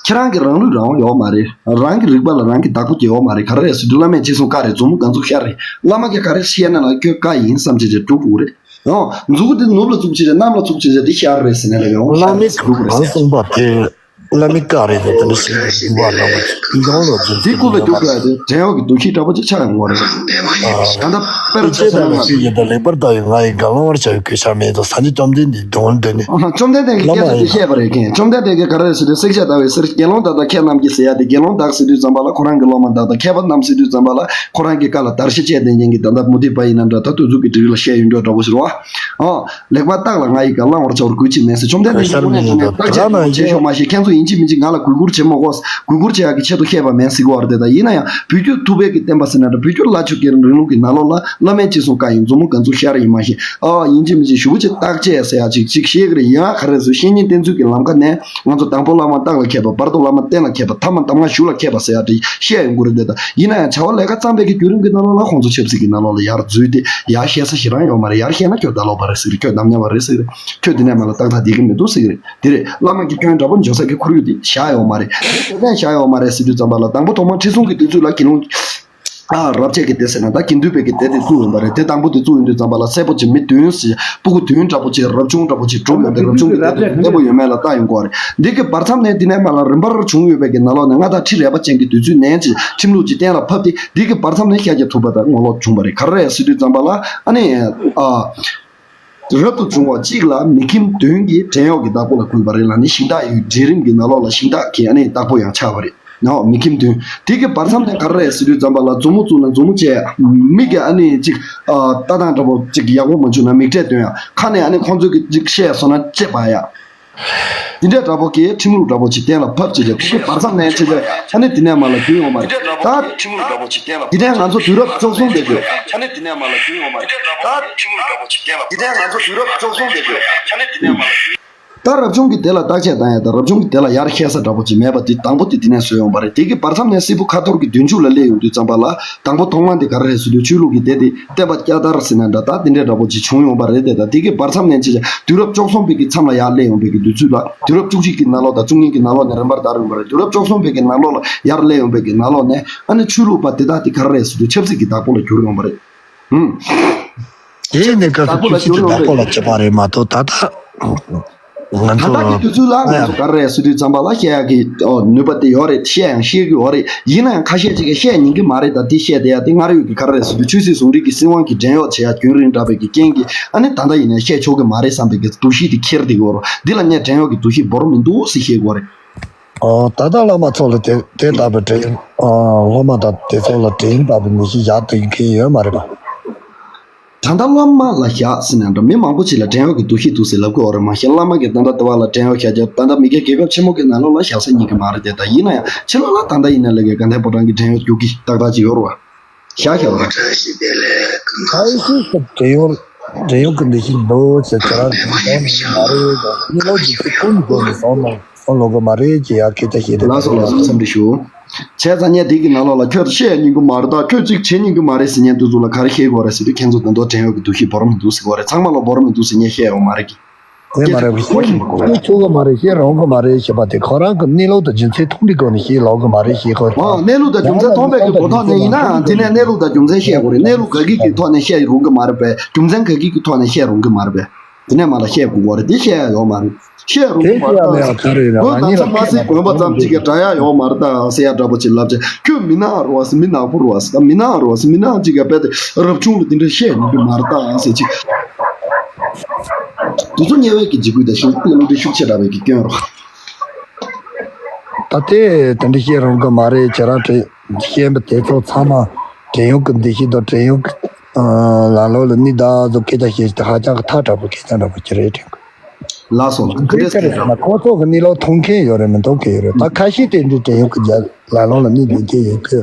ཁྱེད་རང་གི་རང་ལུས་རང་དབང་ཡོད་མ་རེད། རང་གི་རིག་པ་ལ་རང་གི་བདག་པོ་རྒྱག་ཡོད་མ་རེད། ག་རེ་རེད་ཟེར་དུས་བླ་མས་ཅི་གསུངས། བཀའ་རེད། མཛུབ་མོ་གང་བཙུགས་ཤར་རེད། བླ་མ་གིས་ག་རེ་བཤད་ན་ལ་ཁྱོད་བཀའ་ཡིན་བསམ་བྱས་བྱས་སྒྲུབ་དགོས་རེད། ཨོ། མཛུབ་གུ་དེ་ནུབ་ལ་བཙུགས་བྱས་ནམ་ལ་བཙུགས་བྱས་དེ་ཤར་རེད་ཟེར་ནས་ལབ་ཡོང་། བླ་མས་གང་གསུངས་པ་དེ་བླ་མའི་བཀའ་རེད་དེ། དེ་འདྲ་ཞིག་གི་བ་ལ་བ་ཡིད་འོང་ལོ་རྒྱུ་དེ་ཀུན་ལ་རྒྱུག་དགོས་དེ་བྲན་གཡོག་གི་འདུ་ཤེས་འདྲ་པོ་ཅིག་ཆགས་ཡོང་གི་རེད། ད་ལྟ་དཔེར་ཆ་བཞག་ན་ང་ཚོ་ཡིན་ད་ལེགས་པར་ལྟ་བའི་ང་ཡི་དགེ་སློང་བར་བྱ་བའི་གོས་ཆག་མེད་དོ། ས་ཉིད་བཅོམ་ལྡན་འདས་དོན་འདི་ནི། བཅོམ་ལྡན་འདས་ཀྱི་སྐད་ཆ་དེ་བཤད་པ་རེད། ཀྱེ་བཅོམ་ལྡན་འདས་ཀྱིས་ག་རེ་ཟེར་དུས་བསྲེག་བཅད་བརྡར་བའི་གསེར་དགེ་སློང་དག་དང་མཁས་པ་རྣམས་ཀྱིས་ཟེར་ཡ་དེ་དགེ་སློང་དག་ཟེར་དུས་ཙམ་པ་ལ་ཁོ་རང་གི་སློབ་མ་དག་དང་མཁས་པ་རྣམས་ཟེར་དུས་ཙམ་པ་ལ་ཁོ་རང་གི་བཀའ་ལ་བརྡར་ཤ་བཅད་བསྡད་མཁན་གྱི་ད་ལྟ་མུ་སྟེགས་པ་ཡིན་ན་འདྲ། ད་དུས་ཚོད་ཀྱི་སྒྲིག་ལ་བཤད་ཡོང་འདྲ་འདྲ་པོ་ཞིག་རེད་བ། ཨོ། ལེགས་པར་བརྟགས་ལ་ང་ཡི་བཀའ། བླང་བར་བྱ་བར་གུས་ཕྱིར་མིན་ཟེར། བཅོམ་ལྡན་འདས་ཀྱིས་དངོས་གནས་དྲང་གནས་བརྟག་དཔྱད་ནན་པོ་བྱས་ཤོག་མ་ཤེས། ཁྱེད་ཚོ་ཡིན་གཅིག་མིན་གཅིག་ང་ལ་གུས་བཀུར་བྱེད་མ་དགོས། གུས་བཀུར་བྱེད་ཡག་གི་ཆེད་དུ་བཤད་པ་མིན་ཟེར་གྱི་ཡོད་རེད་དེ། ད་ཡིན་ན་ཡང་བོད་བརྒྱུད་ཐུབ་པའི་གི་བསྟན་པ་ཟེར་ན་འདྲ། བོད་བརྒྱུད་ལ་ཆོས་ཀྱི་རིང་ལུགས་ཀྱི་ནང་ལོགས་ལ་བླ་མས་ཅི་གསུངས། བཀའ་ཡིན། མཛུབ་མོ་གང་བཙུགས་ཤར་ཡིན་མ་ཤེས། ཨ་ཡིན་གཅིག་མིན་གཅིག་ཞུ་བོ་ཅིག་བརྟག་དཔྱད་ཟེར་ཡག་ཅིག་ཅིག་ཤེས་ཀྱི་རེད། ཡིན་ཡང་ག་རེ་ཟེར། བཤེས་གཉེན་བསྟེན་ཚུལ་གྱི་ལམ་ཁ་ནས་ང་ཚོ་དང་པོ་བླ་མ་བརྟགས་ལ་མཁས་པ། བར་དུ་བླ་མ་བསྟེན་ལ་མཁས་པ། ཐ་མ་གདམས་ངག་ཞུ་ལ་མཁས་པ་ཟེར་ཡག་དེ་བཤད་ཡོང་གི་རེད་དེ། ད་ཡིན་ན་ཡང་བྱ་བ་ལས་ཀ་བརྩམས་པའི་གི་བརྒྱུད་རིམ་གྱི་ནང་ལོགས་ལ་ཁོང་ཚོ་ཆབ་སྲིད་ཀྱི་ནང་ལོགས་ལ་ཡར་འཛུལ་ཏེ་ཡར་བཤད་ས་ཞེ་དྲག་ཡོད་མ་རེད། ཡར་བཤད་ན་ཁྱོད་ད་ལོག་པ་རེད་ཟེར་གི་རེད། ཁྱོད་གདམས་ངག་པ་རེད་ཟེར་གི་རེད། ཁྱོད་འདི་ནས་མ་ལ་ཏག་ཏག་བསྡད་ཀྱི་མི་འདུག་ཟེར་གི་རེད། དེ་རེད། བླ་མ་གི་སྐྱོན་འདྲ་པོ་འཇོག་ས་གི་ཁོར་ཡུག་དེ་བཞག་ཡོད་མ་རེད། དེ་གས་བཞག་ཡོད་མ་རེད་ཟེར་དུས་ཙམ་པ་ལ་དང་པོ་ཐོག་མར་ཁྲི་སྲོང་གི་དུས་ཚོད་ལ་དགེ་སློང་ཨ་རབ་བྱེད་ཀྱི་སྡེ་ཟེར་ན་ད་དགེ་འདུན་པའི་གི་སྡེ་དེ་བཙུགས་ཡོང་པ་རེད། དེ་དང་པོ་དེ་བཙུགས་ཡོང་དུས་ཙམ་པ་ལ་སྲས་པོ་ཆེ་མི་བདུན་ཟེར་སྤུ་གུ་བདུན་འདྲ་པོ་ཆེ་རབ་བྱུང་འདྲ་པོ་ཆེ་གྲུབ་ཡོང་དུས་རབ་བྱུང་གི་སྡེ་དེ་བརྟན་པོ་ཡོད་མེད་ལ་བལྟ་ཡོང་དགོས་རེད། འདི་གི་བར་མཚམས་ནས་འདི་ནས་མ་ལ་རིམ་པར་བྱུང་ཡོད་པའི་གི་ནང་ལོགས་ནས་མངའ་བདག་ཁྲི་རལ་པ་ཅན་གྱི་དུས་ཚོད་ནས་ཅིག་ཁྲིམས་ལུགས་ཅིག་གཏན་ལ་ཕབ་སྟེ་འདི་གི་བར་མཚམས་ནས་ཤཱཀྱ་ཐུབ་པ་དང་ངོ་ལོག་བྱུང་བ་རེད། ག་རེ་རེད་ཟེར་དུས་ཙམ་པ་ལ་ཨ་ནི་ཨ། རབ་ཏུ་བྱུང་བ་གཅིག་ལ་མི་ཁྱིམ་བདུན་གྱིས་བྲན་གཡོག་གི་བདག་པོ་ལ་བཀོད་པ་རེད་ལ་ནི་ཤིང་སྟག་ཡུལ་འབྲིང་རིམ་གྱི་ནང་ལོགས་ལ་ཤིང་སྟག་གི་ཨ་ནི་བདག་པོ་ཡང་ཆགས་པ་རེད། ནའོ་མི་ཁྱིམ་བདུན། དེ་གི་བར་མཚམས་ནས་ག་རེ་རེད་ཟེར་དུས་ཙམ་པ་ལ་མཛུབ་མོ་བཙུགས་ན་མཛུབ་མོ་བཅད། མིག་གི་ཨ་ནི་གཅིག་ཨ་ལྟ་སྟངས་འདྲ་པོ་གཅིག་ཡག་པོ་མ་བྱུང་ན་མིག་འབྲས་སྟོན་ཡ། ཁ་ནས་ཨ་ནི་ཁོང་ཚོས་གི་གཅིག་བཤད་སོང་ན་ལྕེ་འབར་ཡ། འདི་འདྲའི་འདྲ་པོ་གི་ཁྲིམས་ལུགས་འདྲ་པོ་ཅིག་གཏན་ལ་ཕབ་ཅིག་ལ་དེ་གི་བར་མཚམས་ནས་ཅིག་ལ་ཨ་ནི་དེ་ནས་མ་ལ་རྒྱུན་ཡོང་མ་རེད། ད་ཁྲིམས་ལུགས་འདྲ་པོ་ཅིག་གཏན་ལ་དེ་ནས་ང་ཚོ་དུས་རབས་བཅུ་གསུམ་པའི་དུས། ཨ་ནི་དེ་ནས་མ་ལ་རྒྱུན་ཡོང་མ་རེད། ད་ཁྲིམས་ལུགས་འདྲ་པོ་ཅིག་གཏན་ལ་དེ་ནས་ང་ཚོ་དུས་རབས་བཅུ་གསུམ་པའི་དུས། ཨ་ནི་དེ་ནས་མ་ལ་རྒྱུན། ད་རབ་བྱུང་གི་སྡེ་ལ་བརྟག་དཔྱད་བཏང་ཡ་དང་རབ་བྱུང་གི་སྡེ་ལ་ཡར་བཤད་ས་འདྲ་པོ་ཅིག་མེད་པ་དེ་དང་པོ་དེ་དེ་ནས་བཟོས་ཡོང་པ་རེད། དེ་གི་བར་མཚམས་ནས་སྲིད་པོ་ཁ་ཐོར་གྱི་བདུན་ཅུ་ལ་སླེབས་ཡོང་དུས་ཙམ་པ་ལ་དང་པོ་ཐོག་མ་དེ་ག་རེ་རེད་ཟེར་དུས་ཆོས་ལུགས་ཀྱི་སྡེ་དེ་བསྟན་པ་བསྐྱར་དར་ཟེར་ན་འདྲ་ད་དེ་འདྲའི་འདྲ་པོ་ཅིག་བྱུང་ཡོང་པ་རེད་དེ། ད་དེ་གི་བར་མཚམས་ནས་ཅིག་དུས་རབས་བཅུ་གསུམ་པའི་གི་མཚམས་ལ་ཡར་སླེབས་ཡོང་པའི་གི་དུས་ཚོད་ལ་དུས་རབས་བཅུ་གཅིག་གི་ནང་ལོགས་དང་བཅུ་གཉིས་ཀྱི་ནང་ལོགས་ནས་རིམ་པར་དར་ཡོང་པ་རེད། དུས་རབས་བཅུ་གསུམ་པའི་གི་ནང་ལོགས་ལ་ཡར་སླེབས་ཡོང་པའི་གི་ནང་ལོགས་ནས་ཨ་ནི་ཆོས་ལུགས་པ་དེ་དག་དེ་ག་རེ་རེད་ཟེར་དུས་ཆབ་སྲིད་ཀྱི་བདག་པོ་ལ་གྱུར་ཡོང་པ་རེད། ཧུམ། དེའི་གནས་སྐབས་སུ་བདག་པོ་ལ་ཆོས་སྲིད་གྱུར་ཀྱི་ཡོང་བདག་པོ་པས། ལ་གྱུར་པ་རེད་མ་གཏོགས་ད་ལྟ་ང་ད་ལྟ་གི་ཚོ་དུས་ཚོད་ལ་ང་ཚོ་ག་རེ་རེད་ཟེར་དུས་ཙམ་པ་ལ་བཤད་ཡག་གི་ཨོ་ནུས་པ་དེ་ཡོད་རེད། བཤད་ཡང་ཤེས་ཀྱི་ཡོད་རེད། ཡིན་ན་ཡང་ཁ་ཤས་ཅིག་གིས་བཤད་ཉན་གྱི་མ་རེད། ད་དེ་བཤད་བསྡད་ཡ་དེ་སྔར་ཡོད་ཀྱི་ག་རེ་རེད་ཟེར་དུས་ཆོས་སྲིད་ཟུང་འབྲེལ་གྱི་སྲིད་དབང་གི་བྲན་གཡོག་བྱེད་ཡ་རྒྱུན་རིང་དྲགས་པའི་གི་རྐྱེན་གྱིས་ཨ་ནི་ད་ལྟ་ཡིན་ན་བཤད་ཆོག་གི་མ་རེད་བསམ་པའི་གི་འདུ་ཤེས་དེ་འཁྱེར་བསྡད་ཀྱི་ཡོད་རེད། འདི་ལ་ངས་བྲན་གཡོག་གི་འདུ་ཤེས་བོར་མི་འདུག་ཟེར་བཤད་དགོས་རེད། ཨོ། ད་ལྟ་བླ་མ་ཚོ་ལ་དེ་དེ་ལྟ་བུའི་དྲན་ཨ་སློབ་མ་དང་དེ་ཚོ་ལ་དྲན་ལྟ་བུའི་ནུས་ཤུགས་བཞག་སྡོད་མཁན་ཡོད་མ་རེད་པ། ད་ལྟ་སློབ་མ་ལ་བཞག་ཟེར་ན་འདྲ་མི་མང་པོ་ཅིག་ལ་བྲན་གཡོག་གི་འདུ་ཤེས་འདུག་ཟེར་ལབ་ཀྱི་ཡོད་རེད། མ་གཞི་བླ་མ་གིས་ད་ལྟ་དེ་བ་ལ་བྲན་གཡོག་བཞག་རྒྱུ་ད་ལྟ་མི་སྒེར་རྒྱལ་ཁབ་ཆེན་མོ་གི་ནང་ལོགས་ལ་བཞག་ས་རྙེད་ཀྱི་མ་རེད་དེ། ད་ཡིན་ན་ཡང་ཕྱི་ལོགས་ལ་ད་ལྟ་ཡིན་ན་ལས་ཀའི་དགའ་ལྡན་ཕོ་བྲང་གི་བྲན་གཡོག་རྒྱུག་གི་ཏག་ཏག་ཅིག་ཡོད་རེད་བ། བཞག་བཞག་རེད་བ། ད་ཡིན་སྲིད་ཀྱི་བྲན་གཡོག་བྲན་གཡོག་གི་འདུ་ཤེས་འདུག་ཟེར་ཁྱེད་རང་གིས་གཏོང་ནི་མ་རེད་དང་མི་ལོ་རྒྱུས་ཚོ་ཀུན་འགྲོ་ནས་སོང་ནོ། ཨོ་ལོག་གི་མ་རེད་ཅེས་ཡ་སྐད་ཆ་བཤད་དེ། ལགས་སོ་ལགས་སོ། འཚམས་འདྲི་ཞུ། བྱས་ཙང་ངས་འདི་གི་ནང་ལོགས་ལ་ཁྱོད་བཤད་ཉན་གི་མ་རེད་ད། ཁྱོད་ཅིག་བྱེད་ཉན་གི་མ་རེད་ཟེར་ཉན་དུས་ཚོད་ལ་ག་རེ་བཤད་དགོས་རེད་ཟེར་དུས། ཁྱེད་ཚོ་ད་དུང་བྲན་གཡོག་གི་འདུ་ཤེས་བོར་མི་འདུག་ཟེར་གོ་རེད། ཚང་མ་ལ་བོར་མི་འདུག་ཟེར་ཉན་བཤད་ཡོད་མ་རེད་གི། དེ་མ་རེད། བཤད་ཆོག་གི་མ་རེད། བཤད་རུང་གི་མ་རེད་ཞེས་པ་དེ་ཁོ་རང་གི་གནས་ལུགས་དང་རྒྱུ་མཚན་མཐུན་པའི་སྒོ་ནས་བཤད་ལོག་གི་མ་རེད་ཞེས་གོ། ཨ་གནས་ལུགས་དང་རྒྱུ་མཚན་མཐུན་པའི་གི་དོན་དག་ནས་ཡིན་ན་དེ་ནས་གནས་ལུགས་དང་རྒྱུ་མཚན་བཤད་དགོས་རེད། གནས་ལུགས་ག་གི་གི་ཐོག་ནས་བཤད་རུང་གི་མ་རེད་པས། རྒྱུ་མཚན་ག་གི་གི་ཐོག་ནས་བཤད་རུང་གི་མ་རེད་པས། དེ་ནས་མ་ལ་བཤད་དགོས་གོ་རེད། དེ་བཤད་ཡ་ཡོད་མ་རེད། བཤད་རུང་གི་མ་རེད་ད། ཁོས་ནམ་ས་མ་སི་གོན་པ་ཙམ་ཅིག་ག་འདྲ་ཡ་ཡོད་མ་རེད་ད་ཟེར་ཡ་འདྲ་པོ་ཅིག་ལབ་ཅིག་ཁྱོད་མི་ནག་རུ་བ་སི་མི་ནག་པོ་རུ་བ་སི་ད་མི་ནག་རུ་བ་སི་མི་ནག་ཅིག་ག་བས་ཏེ་རབ་བྱུང་ལ་དེ་འདྲ་བཤད་ཡོང་གི་མ་རེད་ད་ཟེར་ཅིག་དེ་ཚོ་དམྱལ་བའི་གི་འཇིགས་སྐུལ་དང་ཤིང་ཀུན་འདི་ཤུགས་ཆེ་དྲགས་པའི་གི་སྐྱོན་རོ། ད་དེ་དེ་འདྲ་བཤད་རུང་གི་མ་རེད། ཁྱེད་རང་དྲི་བཤད་པ་དེ་ཚོ་ཚང་མ་བྲན་གཡོག་གི་འདུ་ཤེས་དང་བྲན་གཡོག་གི་ལམ་ལུགས་ལ་གནས་ད་ཚོ་སྐད་ཆ་བཤད་ཤེས་དེ་ཧ་ཅང་གི་ཐག་དྲག་པོ་སྐད་ཆ་འདྲ་པོ་ཅིག་རེད་དྲན་གི། ལགས་སོ་ལགས། ག་འདྲས་ཟེར་ན་ཁོ་ཚོ་གི་གནས་ལུགས་མཐོང་མཁན་ཡོད་རེད་མི་མཐོང་མཁན་ཡོད་རེད། ད་ཁ་ཤས་དེ་འདྲའི་བྲན་གཡོག་གི་རྒྱ་ལམ་ལུགས་ལ་གནས་བསྡད་མཁན་ཡོད་གི།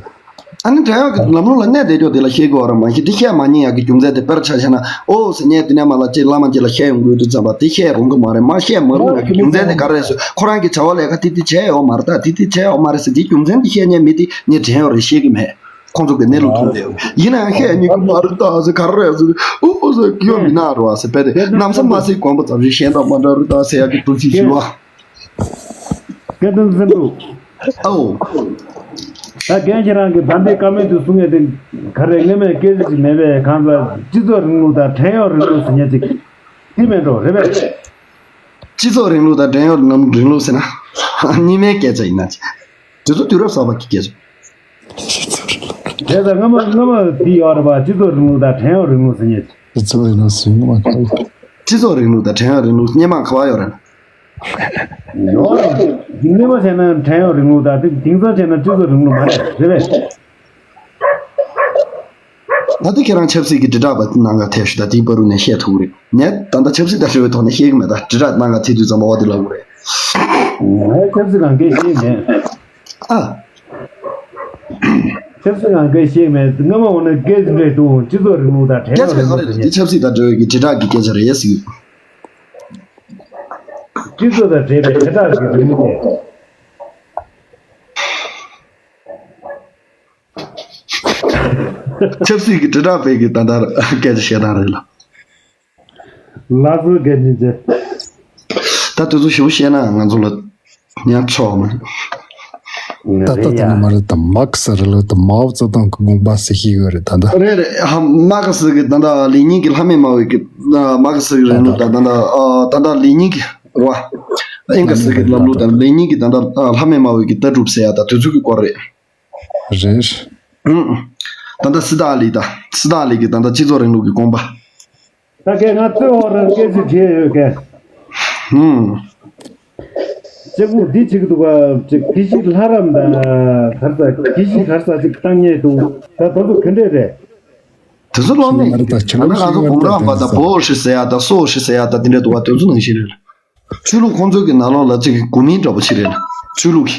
ཨ་ནི་བྲན་གཡོག་གི་ལམ་ལུགས་ལ་གནས་བསྡད་ཀྱོག་དེ་ལ་ཤེས་དགོས་བ་ར་མ་ཤེས། དེ་བཤད་མ་ཉན་ཡག་གི་རྒྱུ་མཚན་དེ་དཔེར་ཆ་བཞག་ན་ཨོ་ཟེར་ཉན་དེ་ནས་མ་ལ་ཅིག་བླ་མ་ཅིག་ལ་བཤད་ཡོང་དགོས་དུས་ཙམ་པ་དེ་བཤད་རུང་གི་མ་རེད། མ་བཤད་མ་རུང་ཡག་གི་རྒྱུ་མཚན་དེ་ག་རེ་རེད་ཟེར། ཁོ་རང་གི་བྱ་བ་ལས་ཀ་དེ་དེ་བྱས་ཡོད་མ་རེད་ད། དེ་དེ་བྱས་ཡོད་མ་རེད་ཟེར། དེའི་རྒྱུ་མཚན་དེ་བཤད་ཉན་མི་དེ་ངས་བྲན་གཡོག་རེད་ཤེས་གི་མེད། ཁོང་ཚོ་གི་གནས་ལུགས་མཐོང་བསྡད་ཡོད། ཡིན་ན་ཡང་བཤད་ཉན་གི་མ་རེད་ད་ཟེར། ག་རེ་རེད་ཟེར། ཨོ་ཟེར་གི་ཡོད་མི་ནག་རུ་བ་ཟེར། དཔེ་དེ་ནམ་ས་མ་སི་གོན་པ་ཙམ་ཞིག་གཞན་དང་མ་འདྲ་རུ་ད་ཟེར་ཡག་གི་འདུ་ཤེས་ཞུ་བ། སྐལ་ལྡན་སེང་འབྲུག་ཨའོ། ད་རྒན་ཁྱེད་རང་གིས་ད་ལྟའི་བཀའ་མོལ་དུ་གསུང་ངེས་དེ་ག་རེ་སྔ་མའི་སྐད་ཆ་ཅིག་མེད་པས། གང་ལྟར་སྤྱི་ཚོགས་རིང་ལུགས་དང་བྲན་གཡོག་རིང་ལུགས་ཟེར་མཁན་ཅིག་དེ་མེད་འགྲོ་རེད་པས། སྤྱི་ཚོགས་རིང་ལུགས་དང་བྲན་གཡོག་རིང་ལུགས་ཟེར་ན་གཉིས་མའི་སྐད་ཆ་ཡིན་ན་ཅིག་དེ་ཚོ་དུས་རབས་གསར་པ་གི་སྐད་ཆ། དེ་ལྟར་སྔ་མ་སྔ་མ་དེ་ཡོད་རེད་པ། སྤྱི་ཚོགས་རིང་ལུགས་དང་བྲན་གཡོག་རིང་ལུགས་ཟེར་མཁན་ཅིག་སྤྱི་ཚོགས་རིང་ལུགས་ཟེར་མཁན་མ་གཏོགས། སྤྱི་ཚོགས་རིང་ལུགས་དང་བྲན་གཡོག་རིང་ལུགས་སྔོན་མ་ག་པར་ཡོད་རེད། ཡོད་རེད། སྔོན་མ་བྱས་ན་བྲན་གཡོག་རིང་ལུགས་དང་དེ་དེང་སང་བྱས་ན་སྤྱི་ཚོགས་རིང་ལུགས་མ་རེད། རེད་པས། ད་ལྟ་ཁྱེད་རང་ཆབ་སྲིད་ཀྱི་དྲིལ་བསྒྲགས་པ་ནང་ག་ཐེབས་ཤིག་ད་དེའི་བར་དུ་ནས་བཤད་ཐུབ་ཀྱི་རེད། ངས་ད་ལྟ་ཆབ་སྲིད་དང་འབྲེལ་བའི་ཐོག་ནས་བཤད་ཀྱི་མེད། ད་དྲིལ་བསྒྲགས་ནང་ག་ཐེབས་དུས་ཙམ་པ་འོ་དེ་ལབ་དགོས་རེད། ངས་ཆབ་སྲིད་ནང་སྐད་བཤད་མེད། ཨ། ཆབ་སྲིད་ནང་སྐད་བཤད་མེད། སྔ་མ་འོ་ན་སྐད་ཆ་འདྲ་འདུག་སྤྱི་ཚོགས་རིང་ལུགས་དང་བྲན་གཡོག་རིང་ལུགས་ཟེར་མཁན། འདི་ཆབ་སྲིད་དང་འབྲེལ་བའི་གི་དྲིལ་བསྒྲགས་ཀྱི་སྐད་ཆ་རེད་ཟེར། སྤྱི་ཚོགས་དང་འབྲེལ་བའི་དྲིལ་བསྒྲགས་ཀྱི་རིང་ལུགས། ཆབ་སྲིད་ཀྱི་དྲིལ་བསྒྲགས་པའི་གི་ད་ལྟ་སྐད་ཆ་བཤད་སྟངས་རེད་ལ། ལགས་སོ་རྒན་ཉིན་ཅན། ད་དུས་ཚོད་ཞིབ་པོ་བཤད་ན་ང་ཚོ་ལ་ཡང་ཆོག་མ། ད་ལྟ་དེ་ནི་མ་རེད་དམ། མར་ཁེ་སི་རིང་ལུགས་དང་མའོ་ཙེ་ཏུང་གི་དགོངས་པ་ཟེར་ཤེས་ཡོད་རེད་ད་ལྟ། རེད་རེད། ཧ་མར་ཁེ་སི་གི་ད་ལྟ་ལེ་ཉིན་གྱི་ལྷ་མེད་སྨྲ་བའི་གི་མར་ཁེ་སི་གི་རིང་ལུགས་དང་ད་ལྟ་ཨ་ད་ལྟ་ལེ་ཉིན་གྱི་རེད་བ། ཨེང་གེ་སི་གི་ལམ་ལུགས་དང་ལེ་ཉིན་གྱི་ད་ལྟ་ལྷ་མེད་སྨྲ་བའི་གི་ལྟ་གྲུབ་ཟེར་ཡ་ད་དུས་ཚོད་ཀྱི་སྐོར་རེད། རེད། ཨང་། ད་ལྟ་སི་ཏཱ་ལི་ད་སི་ཏཱ་ལི་གི་ད་ལྟ་སྤྱི་ཚོགས་རིང་ལུགས་ཀྱི་དགོངས་པ། ད་གས་ང་ཚོའི་འོག་རང་སྐད་ཆ་དྲིས་ཡོད་གས། ཨང་། གཅིག་པུ་འདི་གཅིག་འདུག་ག་ཅིག་དགེ་བཤེས་ལྷ་རམས་དང་གར་ས་དགེ་བཤེས་གར་ས་ཅིག་བཏང་མཁན་འདུག་ད་དེ་ཚོ་ག་འདྲས་རེད། དེ་ཚོ་སློབ་གཉེར་ད་ལྟ་ང་ཚོ་གུང་རམས་པ་དང་བོ་ཧྲི་ཟེར་ཡ་དང་སོ་ཧྲི་ཟེར་ཡ་དང་དེ་འདྲས་འདུག་ག་དེ་ཚོ་ནང་བཞིན་རེད། ཆོས་ལུགས་ཁོང་ཚོའི་གི་ནང་ལོགས་ལ་ཅིག་གོ་མིན་འདྲ་པོ་ཅིག་རེད། ཆོས་ལུགས་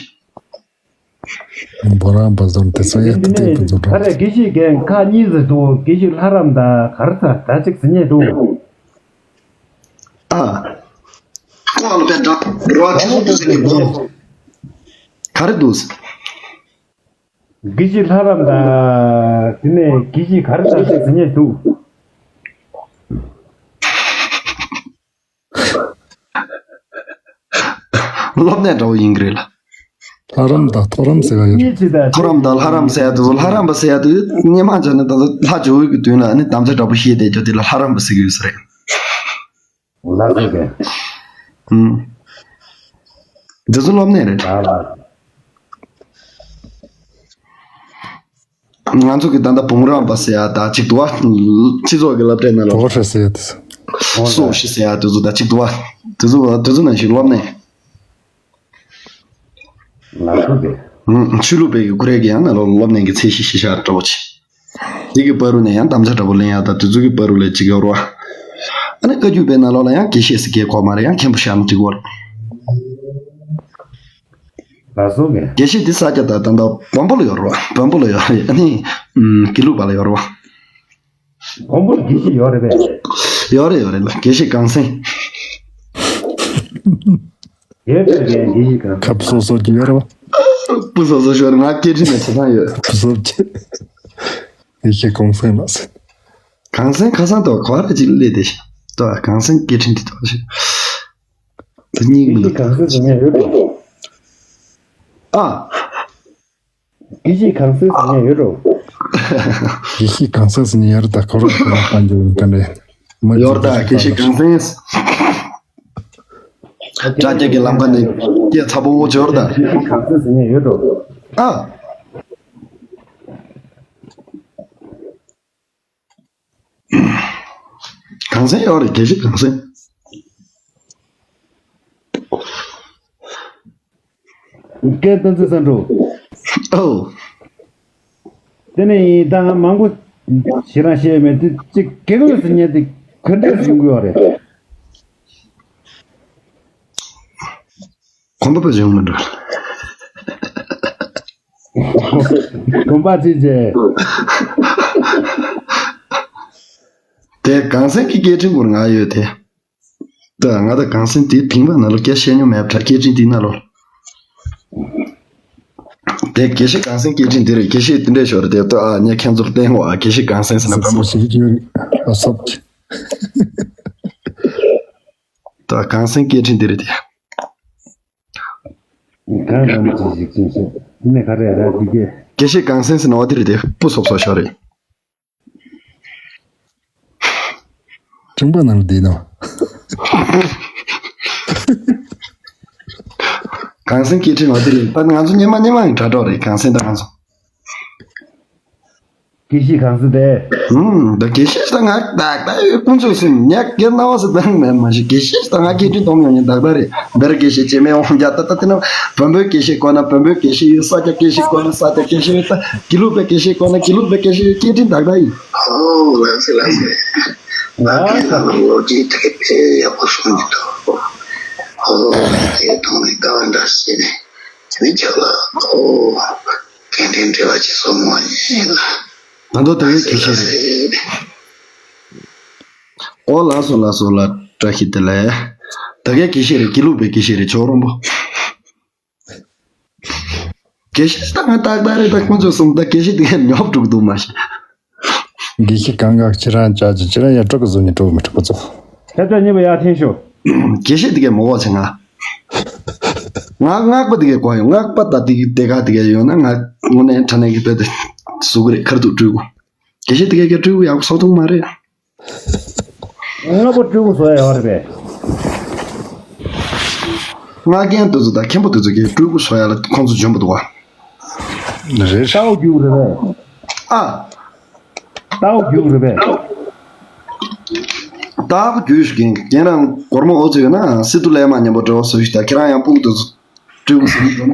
ཀྱི། བོ་རང་བ་ཟོར་དེ་ཚོ་ཡ་དེ་དེ་དེ་ཚོ་ག་རེ་དགེ་བཤེས་རྒན་ཁག་གཉིས་ཟེར་འདུག་དགེ་བཤེས་ལྷ་རམས་དང་གར་ས་ད་ཅིག་ཟེར་མཁན་འདུག་ཨ། ཁོང་ལ་དཔེ་འདྲ་རོ་ཁྱེད་ཚོ་དུ་ཟེར་གི་འདུག་ག་རེ་འདུག་དགེ་བཤེས་ལྷ་རམས་དང་དེ་ནས་དགེ་བཤེས་གར་ས་ཅིག་ཟེར་མཁན་འདུག་སློབ་གནས་འདྲ་བོ་ཡིན་གྱི་རེད་ལ། ལྷ་རམས་དང་ཐོ་རམས་ཟེར་བ་ཡོད་རེད། མཐོ་རམས་དང་ལྷ་རམས་ཟེར་ཡ་དེ་ཚོ་ལྷ་རམས་པ་ཟེར་ཡ་དེ་སྔོན་མ་བྱས་ན་ད་ལྟ་ལྷ་ཇོ་བོའི་གི་དུས་ན་ནི་དམ་བཅའ་འདྲ་པོ་བཞེས་བསྡད་རྒྱུ་དེ་ལ་ལྷ་རམས་པ་ཟེར་གི་ཡོད་ས་རེད། ལགས་སོ་རྒན། ཨུམ། འདི་ཚོ་སློབ་གནས་རེད། ལགས་ལགས། ང་ཚོ་གི་ད་ལྟ་བུམ་རམས་པ་ཟེར་ཡ་ད་ཅིག་འདུག་བ། སྤྱི་ཚོགས་ཀྱི་སློབ་གྲྭའི་ནང་ལ། གྲོགས་ཧྲེ་ཟེར་ཡ་དེ་ཚོ། སོ་ཤི་ཟེར་ཡ་དེ་ཚོ་ད་ཅིག་འདུག་བ། དེ་ཚོ་དེ་ཚོ་ནང་བཞིན་སློབ་གནས། ང་ཚོ་དེ། ཨུམ། ཆོས་ལུགས་པའི་གི་ཁོ་རའི་གི་ཡང་ན་སློབ་གནས་ཀྱི་ཚད་གཞི་གཞི་བཞག་འདྲ་པོ་ཆེ། དེ་གི་བར་དུ་ནས་ཡང་དམ་བཅའ་འདྲ་པོ་ལེན་ཡ་ད་དེ་ཚོ་གི་བར་དུ་ལས་ཅིག་ཡོད་རེད་བ། ཨ་ནི་བཀའ་བརྒྱུད་པའི་ནང་ལོགས་ལ་ཡང་དགེ་བཤེས་ཟེར་མཁན་གོ་མ་རེད། ཡང་མཁན་པོ་བཞག་ན་འགྲིག་གི་རེད། ལགས་སོ་རྒན། དགེ་བཤེས་འདི་ས་སྐྱ་དང་ད་ལྟ་བམ་པོ་ལ་ཡོད་རེད་བ། བམ་པོ་ལ་ཡོད་རེད། ཨ་ནི་ཨུམ། དགེ་ལུགས་པ་ལ་ཡོད་རེད་བ། བམ་པོ་ལ་དགེ་བཤེས་ཡོད་རེད་པས། ཡོད་རེད་ཡོད་རེད་ལ། དགེ་བཤེས་གངས་སེང་། ཡོད་པའི་རྒན་དེ་ཡིན་ག་ཁ་བུ་སོ་སོ་གི་ཡོད་རེད་བ། སྤུ་སོ་སོ་ཤོར། ང་སྐད་འཕྲིན་ནས་བྱེད་སྟངས་ཡོད། བུ་སོ་སོ་གི་ཡེ་ཤེས་གངས་སེང་ལགས་སེ། གངས་སེང་ཁ་སང་དོ་ག་རེ་ཅིག་སླེབས་བསྡད་ཤག་དོ་གངས་སེང་སྐད་འཕྲིན་འདི་དོ་ཤག་དེ་སྙིང་མི་འདུག་གངས་སེང་ཟེར་མཁན་ཡོད་རེད། ཨ། དགེ་བཤེས་གངས་སེང་ཟེར་མཁན་ཡོད་འགྲོ། དགེ་བཤེས་གངས་སེང་ཟེར་མཁན་ཡོད་རེད་ད། ཁོ་རང་ཁོ་རང་བཏང་རྒྱུ་ཡིན་ད་ནས། མ་ཡོད་རེད་ད། དགེ་བཤེས་གངས་སེང་། དྲ་རྒྱ་གི་ལམ་ཁ་ནས་སྐད་ཚ་པོ་བོ་འབྱོར་ད། དགེ་བཤེས་གངས་སེང་ཟེར་མཁན་ཡོད་འགྲོ། ཨ། གངས་སེང་ཡོད་རེད། དགེ་བཤེས་གངས་སེང་། སྐད་བཏང་ཚེ་ས་འགྲོ། ཨོ། དེ་ནས་ཡིན་ད་ང་མང་པོ་ཞེ་དྲག་བཤད་མེད་དེ་གཅིག་དགེ་སྐོས་ཟེར་མཁན་དེ་ག་འདྲས་ཡོང་གི་ཡོད་རེད། གོམ་པ་བུད་ཡོང་མི་འགྲོ། གོམ་པ་ཅི་བྱེད། དེ་གངས་སེང་གི་སྐད་འཕྲིན་སྐོར་ང་ཡོད་དེ། ད་ང་ད་གངས་སེང་དེ་དེང་པ་ན་ལོ་སྐད་བཤད་མྱོང་མེད་པ་འདྲ། སྐད་འཕྲིན་དེ་ན་ལོ། དེ་དགེ་བཤེས་གངས་སེང་སྐད་འཕྲིན་དེ་རེད། དགེ་བཤེས་དེ་འདྲས་ཤོར་དེ་ད་ཨ་ཉེ་ཁྱེད་ཚོར་བསྟན་འོ་ཨ་དགེ་བཤེས་གངས་སེང་ཟེར་ན་སོ་བོན་པོ་སོ་ཞིག་ཡོད་ཨ་སོབ་ཀྱི། ད་གངས་སེང་སྐད་འཕྲིན་དེ་རེད་དེ། གང་འདྲ་མོ་ཅིག་ཞིག་ཅིག་ཞིག་ནས་ག་རེ་ར་འདི་གས། དགེ་བཤེས་གངས་སེང་ཟེར་ན་འོ་དེ་རེད་དེ། སྤུ་སོབ་སོབ་ཤོར་རེད། ཁྲིམས་པ་ནང་ལ་བསྡད་ནོ། གངས་སེང་སྐད་འཕྲིན་འོ་དེ་རེད། ད་ང་ཚོ་སྙེ་མ་སྙེ་མ་ཡི་དྲ་གྲོགས་རེད། གངས་སེང་དང་ང་ཚོ། དགེ་བཤེས་གངས་སེང་དེ། ཨུམ། ད་དགེ་བཤེས་ད་ང་ད་ད་ཡོད་ཀུན་སྤྱོད་སེམས་ཉག་གེ་ན་བ་སེ་ད་མེད་མ་ཤི། དགེ་བཤེས་ད་ང་སྐད་འཕྲིན་གཏོང་མྱོང་ཉིན་ད་ད་རེད། འདིར་དགེ་བཤེས་ཅེས་མེད་འོང་རྒྱ་ད་ད་དེ་ན་བོན་པོའི་དགེ་བཤེས་གོ་ན་བོན་པོའི་དགེ་བཤེས་ཡོད། ས་སྐྱ་དགེ་བཤེས་གོ་ན་ས་སྐྱ་དགེ་བཤེས་ཡོད། ད་དགེ་ལུགས་པའི་དགེ་བཤེས་གོ་ན་དགེ་ལུགས་པའི་དགེ་བཤེས་ཡོད། སྐད་འཕྲིན་ད་ད་ཡིན། ཨོ་ལགས་སེ་ལགས་སེ། ང་གི་ལ་ལོ་རྒྱུས་དེ་དཔེ་ཡག་པོ་གསུངས་ཀྱི་འདུག་ཨོ་དེ་མཐོང་ནས་དགའ་བ་འདྲ་བྱས་ནས་དེ་ནས་ཁྱོད་ལ་ཨོ། སྐད་འཕྲིན་འབྲེལ་བ་བྱེད་སོང་བ་ཡིན་ལ། ད་དུང་དེ་གའི་དགེ་བཤེས་རེད། ཨོ་ལགས་སོ་ལགས་སོ་ལགས། བཀྲ་ཤིས་བདེ་ལེགས། ད་གའི་དགེ་བཤེས་རེད། དགེ་ལུགས་པའི་དགེ་བཤེས་རེད། ཇོ་རོང་པོ། དགེ་བཤེས་ད་ང་ཏག་ཏག་རེད། ད་ཁོང་ཚོས་གསུངས་ད་དགེ་བཤེས་དེ་གའི་ཉོབ་འགྲོ་གི་འདུག་མ་གཞི། དགེ་བཤེས་གང་ག་ཁྱེད་རང་ཅག་ཅིག་ཁྱེད་རང་ཡང་སྤྲོ་གི་བཟོ་ནས་སྤྲོ་གི་མི་སྤྲོ་གི་ཚོ། ཁྱེད་ཚོ་གཉིས་པོ་ཡར་འཐེན་ཤོག་དགེ་བཤེས་དེ་གའི་མོ་གོ་ཚེ་ང་། ང་སྔགས་པ་དེ་གའི་གོ་ཡོང་། སྔགས་པ་ད་དེ་གའི་དེ་ག་དེ་གའི་ཡོང་ན་ང་དངོས་གནས་དྲང་གནས་ཀྱི་དཔེ་དེ་ཟུག་གི་རེད། ཁར་དུ་སྤྲུལ་སྐུ། དགེ་བཤེས་དེ་གའི་གའི་སྤྲུལ་སྐུ་ཡག་པོ་བཟོ་ཐུབ་མ་རེད། སྔགས་པ་སྤྲུལ་སྐུ་བཟོ་ཡ་ཡོད་རེད་པས། སྔགས་རྒན་དེ་ཚོ་དང་མཁན་པོ་དེ་ཚོ་གའི་སྤྲུལ་སྐུ་བཟོ་ཡ་ལ་ཁོང་ཚོ་འཇོན་པོ་འདུག་བ། རེད། ལྟ་བ་རྒྱུགས་རེད་པས། ཨ། ལྟ་བ་རྒྱུགས་རེད་པས། ལྟ་བ་རྒྱུགས་ཤིག་རྒན་རང་སྒོར་མོ་འོ་ཚོད་ཡོད་ན་སི་ཏུ་ལས་མ་མཉམ་པོ་འགྲོ་བ་བཟོ་ཞིག་ད་ཁྱེད་རང་ཡང་སྤུ་གུ་དེ་ཚོ། སྤྲུལ་སྐུ་ཟེར་གྱི་འདུག་ན།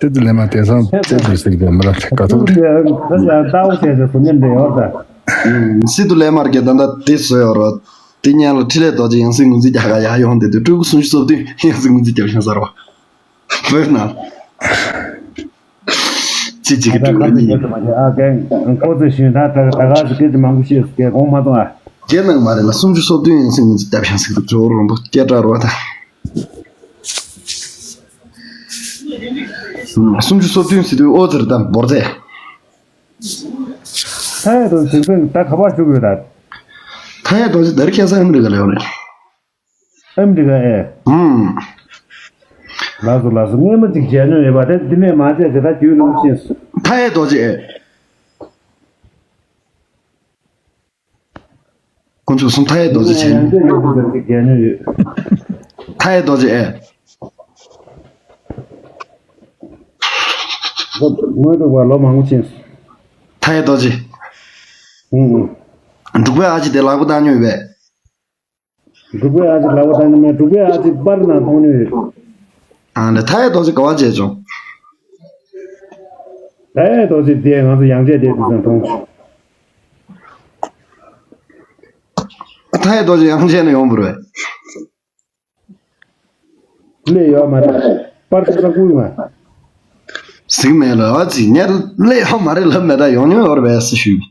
ཏི་ཏི་ལེ་མ་དེང་སང་ཏི་ཏི་ཟེར་གྱི་མི་རབས་ག་ཐུག་རེད། ད་ཡང་ལྟ་བུ་ཟེར་ཏེ་སུ་ཉན་འདྲེ་ཡོད་ད། སི་ཏུ་ལེ་མར་གྱི་ད་ལྟ་དེ་བཟོས་ཡོད་རོ། དེ་ཉན་ལ་ཕྲིན་ལས་རྡོ་རྗེ་ཡང་སྲིད་ངོས་འཛིན་རྒྱག་ག་ཡ་ཡོང་དེ་དུས་སྤྲུལ་སྐུ་སུམ་ཅུ་སོ་བདུན་ཡང་སྲིད་ངོས་འཛིན་རྒྱག་ཤང་ཟེར་བ། བོད་ན། ཅི་ཅིག་གི་སྤྲུལ་སྐུ་ཉིད། ཨ་ཀན་ཁོ་ཚོས་ཞུས་ད་ད་ག་ཟི་སྐད་དེ་མང་པོ་ཤེས་སྐད་གོང་མ་གཏོང་ཨ། རྒྱལ་ནང་མ་རེད་ལ་སུམ་ཅུ་སོ་བདུན་ཡང་སྲིད་ངོས་འཛིན་རྒྱག་ཤང་ཟེར་དུས་ཇོ་རོང་པོ་སྐད་གྲགས་རོ་ད། སུམ་ཅུ་སོ་བདུན་ཟེར་དུས་ཨོ་ཙེར་དང་འབོར་རྫས། མཐའ་ཡས་དང་ཞིང་སེང་ད་ག་པར་བཞུགས་ཡོད་ད། མཐའ་ཡས་རྡོ་རྗེ་འདིར་ཁ་སང་ཨ་མི་རི་ཀ་ལ་ཡོད་རེད། ཨ་མི་རི་ཀ་ཨེ། ཧུམ། ལགས་སོ་ལགས་སོ། སྔོན་མ་ཅིག་མཇལ་མྱོང་ཡོད་པ་དེ་འདི་ནས་མ་མཇལ་དེ་ད་རྒྱུས་ལོན་ཤེས་སོ། མཐའ་ཡས་རྡོ་རྗེ་ཨེ། དཀོན་མཆོག་གསུམ་མཐའ་ཡས་རྡོ་རྗེ་ཆེན། ཡང་ཡང་ཡང་ཡང་རྒྱལ་ནུས་ཡོད། མཐའ་ཡས་རྡོ་རྗེ་ཨེ། དངོས་གྲུབ་པ་ལོ་མང་པོ་ཕྱིན། མཐའ་ཡས་རྡོ་རྗེ། ཨུང་ཨུང་། འབྲུག་པའི་ཨ་ཅེ་དེ་ལག་པ་བཏང་མྱོང་ཡོད་པས། འབྲུག་པའི་ཨ་ཅེ་ལག་པ་བཏང་མྱོང་མེད། འབྲུག་པའི་ཨ་ཅེ་པར་ནང་མཐོང་མྱོང་ཡོད། ཨ་ལས་མཐའ་ཡས་རྡོ་རྗེ་ག་བ་མཇལ་བྱུང་། མཐའ་ཡས་རྡོ་རྗེ་དེ་ང་ཚོ་ཡང་རྒྱས་དེ་དུས་ཙམ་མཐོང་བྱུང་། མཐའ་ཡས་རྡོ་རྗེ་ཡང་རྒྱས་ནས་ཡོང་བ་རེད། སླེབས་ཡོད་མ་རེད། པར་ཆ་ཚང་བསྐུར་མ། གཟིགས་མེད་ལ་ཨ་ཙི་ཉེར་སླེབས་ཡོད་མ་རེད་ལབ་མེད། ད་ཡོང་མྱོང་ཡོད་རེད་པས་སུ་ཞུས།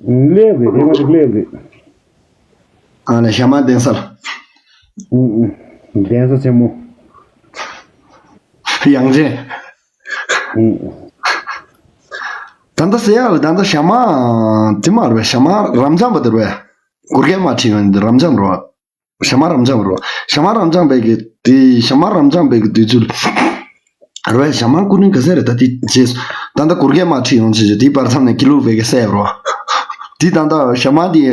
སླེབས་རེད། རེད་མ་རེད་སླེབས་རེད། ཨ་ནི་ཞྭ་དམར་གདན་སར། ཨུང་ཨུང་། གདན་ས་ཆེན་མོ། ཡང་ཅིན། ཨུ། ད་ལྟ་ཟེར་ཡག་ལ་ད་ལྟ་ཞྭ་དམར་དེ་མ་རེད་པས། ཞྭ་དམར་རབ་འབྱམས་པ་དེ་རེད་པས། གུར་གེ་མ་ཁྲིད་ཡོང་དེ་རབ་འབྱམས་རེད་པ། ཞྭ་དམར་རབ་འབྱམས་རེད་པ། ཞྭ་དམར་རབ་འབྱམས་པའི་གི་དེ་ཞྭ་དམར་རབ་འབྱམས་པའི་གི་དུས་ཚོད་རེད་པས། ཞྭ་དམར་སྐུ་ཕྲེང་ག་ཚོད་རེད། ད་དེ་རྗེས་སུ་ད་ལྟ་གུར་གེ་མ་ཁྲིད་ཡོང་བྱས་བྱས་དེའི་བར་མཚམས་ནས་དགེ་ལུགས་པའི་གི་སྲས་རེད་པ། དེ་ད་ལྟ་ཞྭ་དམར་དེ།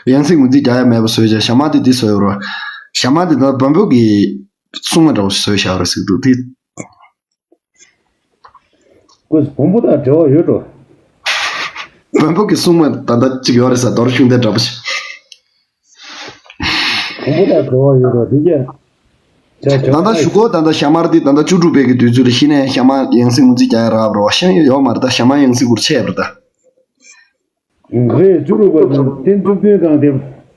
ཡང་སྲིད་ངོས་འཛིན་རྒྱག་ཡ་མེད་པ་བཟོས་བྱས་ཞྭ་དམར་དེ་དེ་བཟོས་ཡོད་རེད་པ། ཞྭ་དམར་དེ་ད་བོན་པོ་གི་སྲུང་མ་འདྲ་བོ་བཟོས་བཞག་རེད་ཟེར་གི་འདུག་དེ། ཁོས་བོན་པོ་དང་འབྲེལ་བ་ཡོད་འགྲོ། བོན་པོ་གི་སྲུང་མ་ད་ལྟ་གཅིག་ཡོད་རེད་ཟེར། རྡོ་རྗེ་ཤུགས་ལྡན་འདྲ་པོ་ཞིག་བོན་པོ་དང་འབྲེལ་བ་ཡོད་འགྲོ་འདི་གས། ད་ལྟ་ཞུ་གོ་ད་ལྟ་ཞྭ་དམར་དེ་ད་ལྟ་བཅུ་དྲུག་པའི་གི་དུས་ཚོད་ལ་གཞི་ནས་ཞྭ་དམར་ཡང་སྲིད་ངོས་འཛིན་རྒྱག་ཡ་རག་པ་རེད་པ། ཤེས་ཡོད་མ་རེད། ད་ཞྭ་དམར་ཡང་སྲིད་གུར་ཆད་པ་རེད་ད། རེད། བཅུ་དྲུག་པ་དང་བསྟན་བཅུ་བདུན་གང་དེ།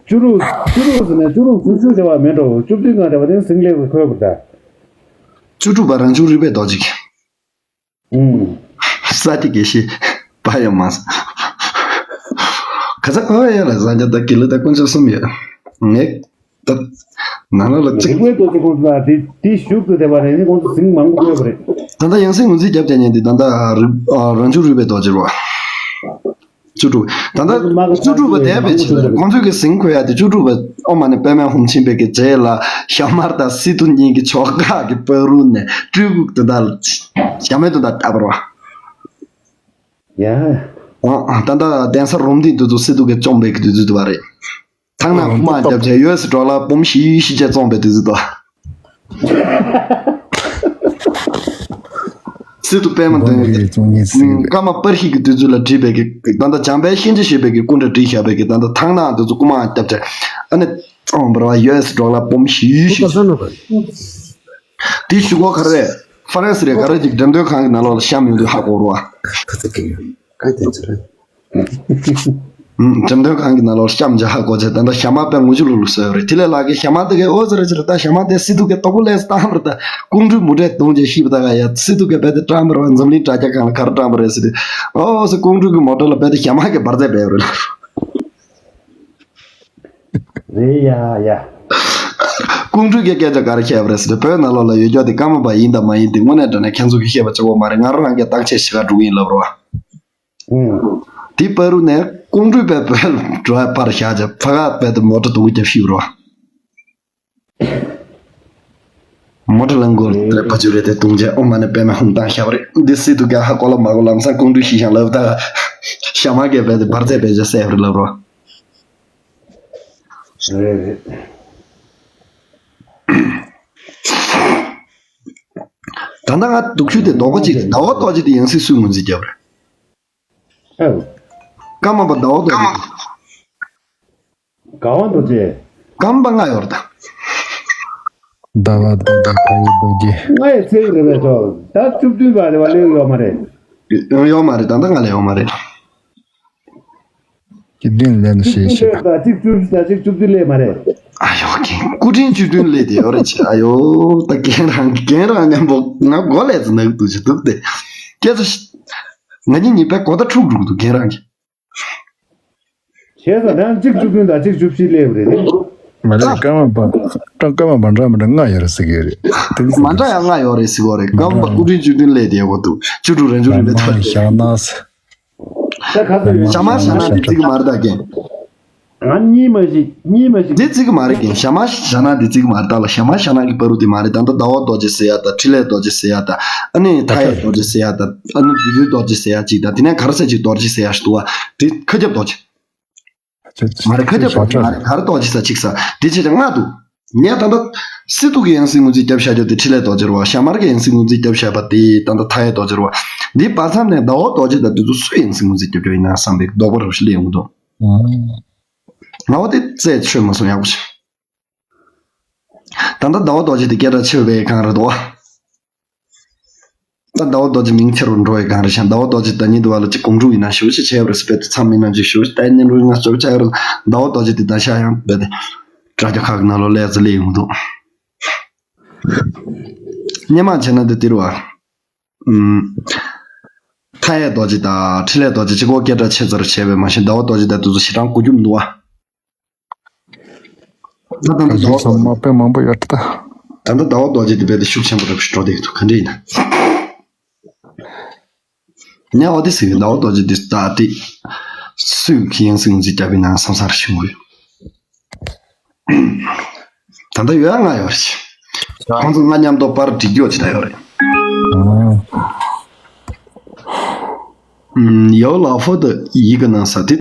བཅུ་དྲུག་བཅུ་དྲུག་ཟེར་ན་བཅུ་དྲུག་བཅུ་བཅུ་དེ་བ་མེད་འགྲོ། བཅུ་བདུན་གང་དེ་བ་དེ་ཟིང་ལེབ་ཀྱི་ཁོལ་བུར་ད། བཅུ་དྲུག་པ་རང་བྱུང་རིག་པའི་རྡོ་རྗེ། ཨུམ། ས་ཏི་དགེ་བཤེས་པ་ཡ་མ་ས། ག་ས་ག་བ་ཡ་ལ་ཟ་རྒྱ་ད་དགེ་ལུགས་ད་དཀོན་མཆོག་གསུམ་ཡོད། ངས་ད་ནང་ལོགས་ལ་གཅིག་རིག་པའི་རྡོ་རྗེ་ཁོང་ཚོ་ལ་དེ་དེ་ཞུགས་ཏུ་བསྡད་པ་རེད། ཁོང་ཚོ་ཟིང་མང་པོ་ཁོལ་བ་རེད། ད་ལྟ་ཡང་སྲིད་ངོས་འཛིན་རྒྱབ་བྱས་ཉན་དེ་ད་ལྟ་རིག་རང་བྱུང་རིག་པའི་རྡོ་རྗེ་རེད་པ། བཅུ་དྲུག་ད་ལྟ་བཅུ་དྲུག་པ་དེ་བས་ཆེ་ལ་ཁོང་ཚོས་གི་ཟིང་ཁོལ་ཡ་དེ་བཅུ་དྲུག་པ་ཨོཾ་མ་ཎི་པདྨེ་ཧཱུྃ་ཕྱིན་པའི་གི་རྗེས་ལ་ཞྭ་དམར་དང་སི་ཏུ་གཉིས་ཀྱི་ཕྱོགས་ཁག་གི་བར་རུ་ནས་སྤྲུལ་སྐུ་དེ་དག་ཞྭ་མོའི་དོན་དག་བཏབ་པ་རེད་པ། ཡ། ཨོ་ད་ལྟ་གདན་ས་རུམ་བཏེག་དེ་ཚོ་སི་ཏུ་གིས་བཅོམ་པའི་གི་དུས་ཚོད་དེ་བ་རེད། ཐང་ནག་ཁུག་མ་རྒྱབ་བྱས་ཡོད་སི་འགྲོ་ལ་བུམོ་བཞི་བཞི་བྱས་བཙོངས་པའི་དུས་ཚོད་དོ། སི་ཏུ་པདྨ་འདོན། ཀརྨ་པར་ཤིས་ཀྱི་དུས་ཚོད་ལ་བྲིས་པའི་གི་ད་ལྟ་འཇམ་དཔལ་གཤིན་རྗེ་ཞེས་པའི་གི་སྐུ་འདྲ་བྲིས་བཞག་པའི་གི་ད་ལྟ་ཐང་ནག་དེ་ཚོ་ཁུག་མ་རྒྱབ་བྱས་ཨ་ནི་བཙོངས་པ་རེད་པ། ཡོད་སི་འགྲོ་ལ་བུམོ་བཞི་བཞི། དེ་ཞུ་གོ་ག་རེ། ཧྥ་རན་སི་རེད་ག་རེ་ཅིག་འགྲེམས་སྟོན་ཁང་གི་ནང་ལོགས་ལ་བཤམས་ཡོང་དུས་ཧ་གོ་རེད་པ། ཁ་ཚ་གི་ཡོད་ག་དེ་ཚོ་རེད། འགྲེམས་སྟོན་ཁང་གི་ནང་ལོགས་བཤམས་བྱས་ཧ་གོ་བྱས་ད་ལྟ་ཞྭ་དམར་དཔེ་ངོ་ཆུ་ལུག་ལུག་བཟོས་ཡོད་རེད། དེ་ལས་ལགས་ཀྱིས་ཞྭ་དམར་དེ་གས་ཨོ་ཟེར་རེ་ཟེར་ད་ཞྭ་དམར་དེ་སི་ཏུ་གིས་དོག་པོ་ལས་སྟངས་རེད་ད་ཀོང་སྤྲུལ་མུ་འབྲས་བརྡུངས་བྱས་ཤི་བ་ད་ག་ཡ་སི་ཏུ་གིས་རྦད་དེ་བཀྲམ་པ་རེད་པ། འཛམ་གླིང་དྲ་རྒྱ་སྒང་ལ་ག་རེ་བཀྲམ་པ་རེད་ཟེར་དུས་ཨོ་ཟེར་ཀོང་སྤྲུལ་གྱི་མོ་ཊ་ལ་རྦད་དེ་ཞྭ་དམར་གྱི་འབར་རྫས་སྦས་པ་རེད། རེད་ཡ་ཡ། ཀོང་སྤྲུལ་གྱིས་སྐད་ཆ་ག་རེ་བཤད་པ་རེད་ཟེར་དུས་བོད་ནང་ལོགས་ལ་ཡོད་རྒྱུ་དེ་ཀརྨ་པ་ཡིན་དང་མ་ཡིན་དེ་དངོས་གནས་དྲང་གནས་ཁྱེད་ཚོ་གིས་བཤད་པ་གཅིག་པོ་མ་རེད། ང་རང་རང་གིས་བརྟག་དཔྱད་བྱེད་ག་འགྲོ་གི་ཡིན་ལབ་རེད་པ། ཨུང་། དེའི་བར་དུ་ནས་ཀོང་སྤྲུལ་པས་བོད་ལ་འགྲོ་བ་ཕར་བཞག་བྱས་ཕ་ག་རྦད་དེ་མོ་ཊ་དུང་རྒྱབ་ཤི་བ་རེད་པ། མོ་ཊ་ལ་མགོ་རེད་ཕ་ཆུ་རེད་དེ་དུང་རྒྱབ་ཨོཾ་མ་ཎི་པདྨེ་ཧཱུྃ་བཏང་བཞག་པ་རེད། འདི་སི་ཏུ་གིས་ཧ་གོ་ལ་མ་གོ་ལམ་སང་ཀོང་སྤྲུལ་ཤི་ཤང་ལབ་ད་ཞྭ་དམར་གྱིས་རྦད་དེ་འབར་རྫས་སྦས་བྱས་བསད་པ་རེད་ལབ་རེད་པ། རེད་རེད། ད་ལྟ་ང་སྡུག་ཤོས་དེ་དོགས་པ་གཅིག་ཟླ་བ་རྡོ་རྗེ་དེ་ཡང་སྲིད་སུས་ངོས་འཛིན་བརྒྱབ་རེད། ཨོ། ཀརྨ་པ་ཟླ་བ་རྡོ་རྗེ། དགའ་བ་རྡོ་རྗེ། ཀརྨ་པ་ལྔ་ཡོད་རེད་ད། ཟླ་བ་རྡོ་རྗེ། ཕ་ཡུལ་རྡོ་རྗེ། ལྔ་ཡི་ཚིག་རེད་པས་ཆོག་ད་བཅུ་བདུན་པ་རེད་པ་ལས་ཡོད་མ་རེད། ཡོད་མ་རེད་ད་ལྟ་ང་ལ་ཡོད་མ་རེད། བཅུ་བདུན་ལས་ནི་ཞེས་བཤད་པ། ད་གཅིག་བཅུ་བཞི་ད་གཅིག་བཅུ་བདུན་ལས་མ་རེད། ཨ་ཡོ་ཀྱེ་སྐུ་ཕྲེང་བཅུ་བདུན་ལས་དེ་ཡོད་རེད་ཆེ། ཨ་ཡོ་ད་རྒན་རང་རྒན་རང་མཉམ་པོ་ང་མགོ་ལས་ཙི་ནག་འདུག་ཅི་འདུག་སྟེ། སྐད་ཆ་ང་གཉིས་གཉིས་པའི་གོ་བརྡ་འཁྲུག་འགྲོ་གི་འདུག་རྒན་རང་གི། བྱས་ཙང་ད་གཅིག་བཅུ་བདུན་དང་གཅིག་བཅུ་བཞི་སླེབས་རེད། མ་རེད་ཀརྨ་པ་ཀརྨ་པ་འདྲ་མི་འདྲ་ལྔ་ཡོད་རེད་ཟེར་གི་རེད། དེ་མ་འདྲ་ཡང་ལྔ་ཡོད་རེད་ཟེར་གི་རེད། ཀརྨ་པ་སྐུ་ཕྲེང་བཅུ་བདུན་སླེབས་དེ་ཡོད་གི་འདུག་བཅུ་དྲུག་རང་བྱུང་རིག་པའི་ཐོག་ཞྭ་དམར་ཞྭ་དམར་ཞྭ་དམར་འདི་བརྩི་གི་མ་རེད་ད་རྒན། ང་གཉིས་མ་ཞིག་གཉིས་མ་ཞིག་འདི་བརྩི་གི་མ་རེད་རྒན། ཞྭ་དམར་ཞྭ་དམར་འདི་བརྩི་གི་མ་རེད། ད་ལ་ཞྭ་དམར་ཞྭ་དམར་གྱི་བར་དུ་དེ་མ་རེད། ད་ལྟ་ཟླ་བ་རྡོ་རྗེ་ཟེར་ཡ་ད་འཕྲིན་ལས་རྡོ་རྗེ་ཟེར་ཡ་ད་ཨ་ནི་མཐའ་ཡས་རྡོ་རྗེ་ཟེར་ཡ་ད་ཨ་ནི་བདུད་འདུལ་རྡོ་རྗེ་ཟེར་ཡ་གཅིག་ད་དེ་ནས་ག་རེ་ཟེར་གྱི་རྡོ་རྗེ་ཟེར་ཡ་ཞིག་འདུག་བ། དེ་མཁའ་ཁྱབ་རྡོ་རྗེ། མ་རེད་མཁའ་ཁྱབ་རྡོ་རྗེ་མ་རེད། ག་རེ་རྡོ་རྗེ་ཟེར་གཅིག་ཟེར་དེ་བྱས་ཏེ་ལྔ་འདུག་ངས་ད་ལྟ་སི་ཏུ་གི་ཡང་སྲིད་ངོས་འཛིན་རྒྱབ་བཞག་རྒྱུ་དེ་འཕྲིན་ལས་རྡོ་རྗེ་རེད་བ། ཞྭ་དམར་གི་ཡང་སྲིད་ངོས་འཛིན་རྒྱབ་བཞག་པ་དེ་ད་ལྟ་མཐའ་ཡས་རྡོ་རྗེ་རེད་བ། འདིའི་བར་མཚམས་ནས་ཟླ་བ་རྡོ་རྗེ་དང་དེ་ཚོ་སུའི་ཡང་སྲིད་ངོས་འཛིན་རྒྱབ་རྒྱུ་ཡིན་ན་བསམ་པའི་དོགས་པ་རང་ཞིག་སླེབས་ཡོང་གི་འདུག་ང་བ་དེ་རྩད་ཆོད་མ་སོང་ཡག་པོ་ཞིག་ད་ལྟ་ཟླ་བ་རྡོ་རྗེ་དེ་སྐད་གྲགས་ཆེ་བའི་སྒང་རེད་དོ། ད་ཟླ་བ་རྡོ་རྗེ་མིང་ཆེ་རུ་འགྲོ་བའི་སྒང་རེད་ཤག་ཟླ་བ་རྡོ་རྗེ་ད་ཉིད་དུ་བ་ལ་ཅིག་གོང་དྲུག་ཡིན་ན་ཞུ་ཞིག་བྱས་པ་རེད་ཟེར་བས་དུ་མཚམས་མི་ནང་ཅིག་ཞུ་ཞིག་ད་ཉིན་རུ་ང་ཞུ་བྱས་པ་རེད། ཟླ་བ་རྡོ་རྗེ་དེ་ད་ཤག་ཡང་བས་དེ་དྲ་རྒྱ་ཁག་གི་ནང་ལོགས་ལས་ཚེ་ལས་ཡོང་འདུག་སྔོན་མ་བྱས་ན་དེ་དེ་རུ་བ། ཨུམ། མཐའ་ཡས་རྡོ་རྗེ་དང་འཕྲིན་ལས་རྡོ་རྗེ་གཅིག་པོ་སྐད་གྲགས་ཆེ་ཙར་བྱས་པས་མ་གཞི་ཟླ་བ་རྡོ་རྗེ་དང་དེ་ཚོ་ཞེ་དྲག་གོ་རྒྱུ་མི་འདུག་བ། ད་ད་ད་ད་གཞུང་ཚང་མ་དཔེ་མང་པོ་ཡོད་ད། ད་ད་ཟླ་བ་རྡོ་རྗེ་དེ་རྦད་དེ་ཤུགས་ཆེན་པོ་རེད་པ་ཞིག་འགྲོ་བསྡད་ཀྱི་འདུག་ག་འདྲ་ཡིན་ན། ངས་འོ་དེ་ཟེར་གི། ཟླ་བ་རྡོ་རྗེ་དེ་ད་དེ་སུས་ཁྱི་ཡང་སུས་འཛིན་རྒྱབ་པའི་ནང་བསམ་སར་ཤི་འོས། ད་ལྟ་ཡོད་ང་ཡོད་རེད། ཁོང་ཚོ་ང་མཉམ་དུ་པར་སྒྲིག་རྒྱུ་ཅི་ད་ཡོད་རེད། ཡའོ་ལ་ཧྥོ་དེ་ཡི་གེ་ནང་ས་དེ།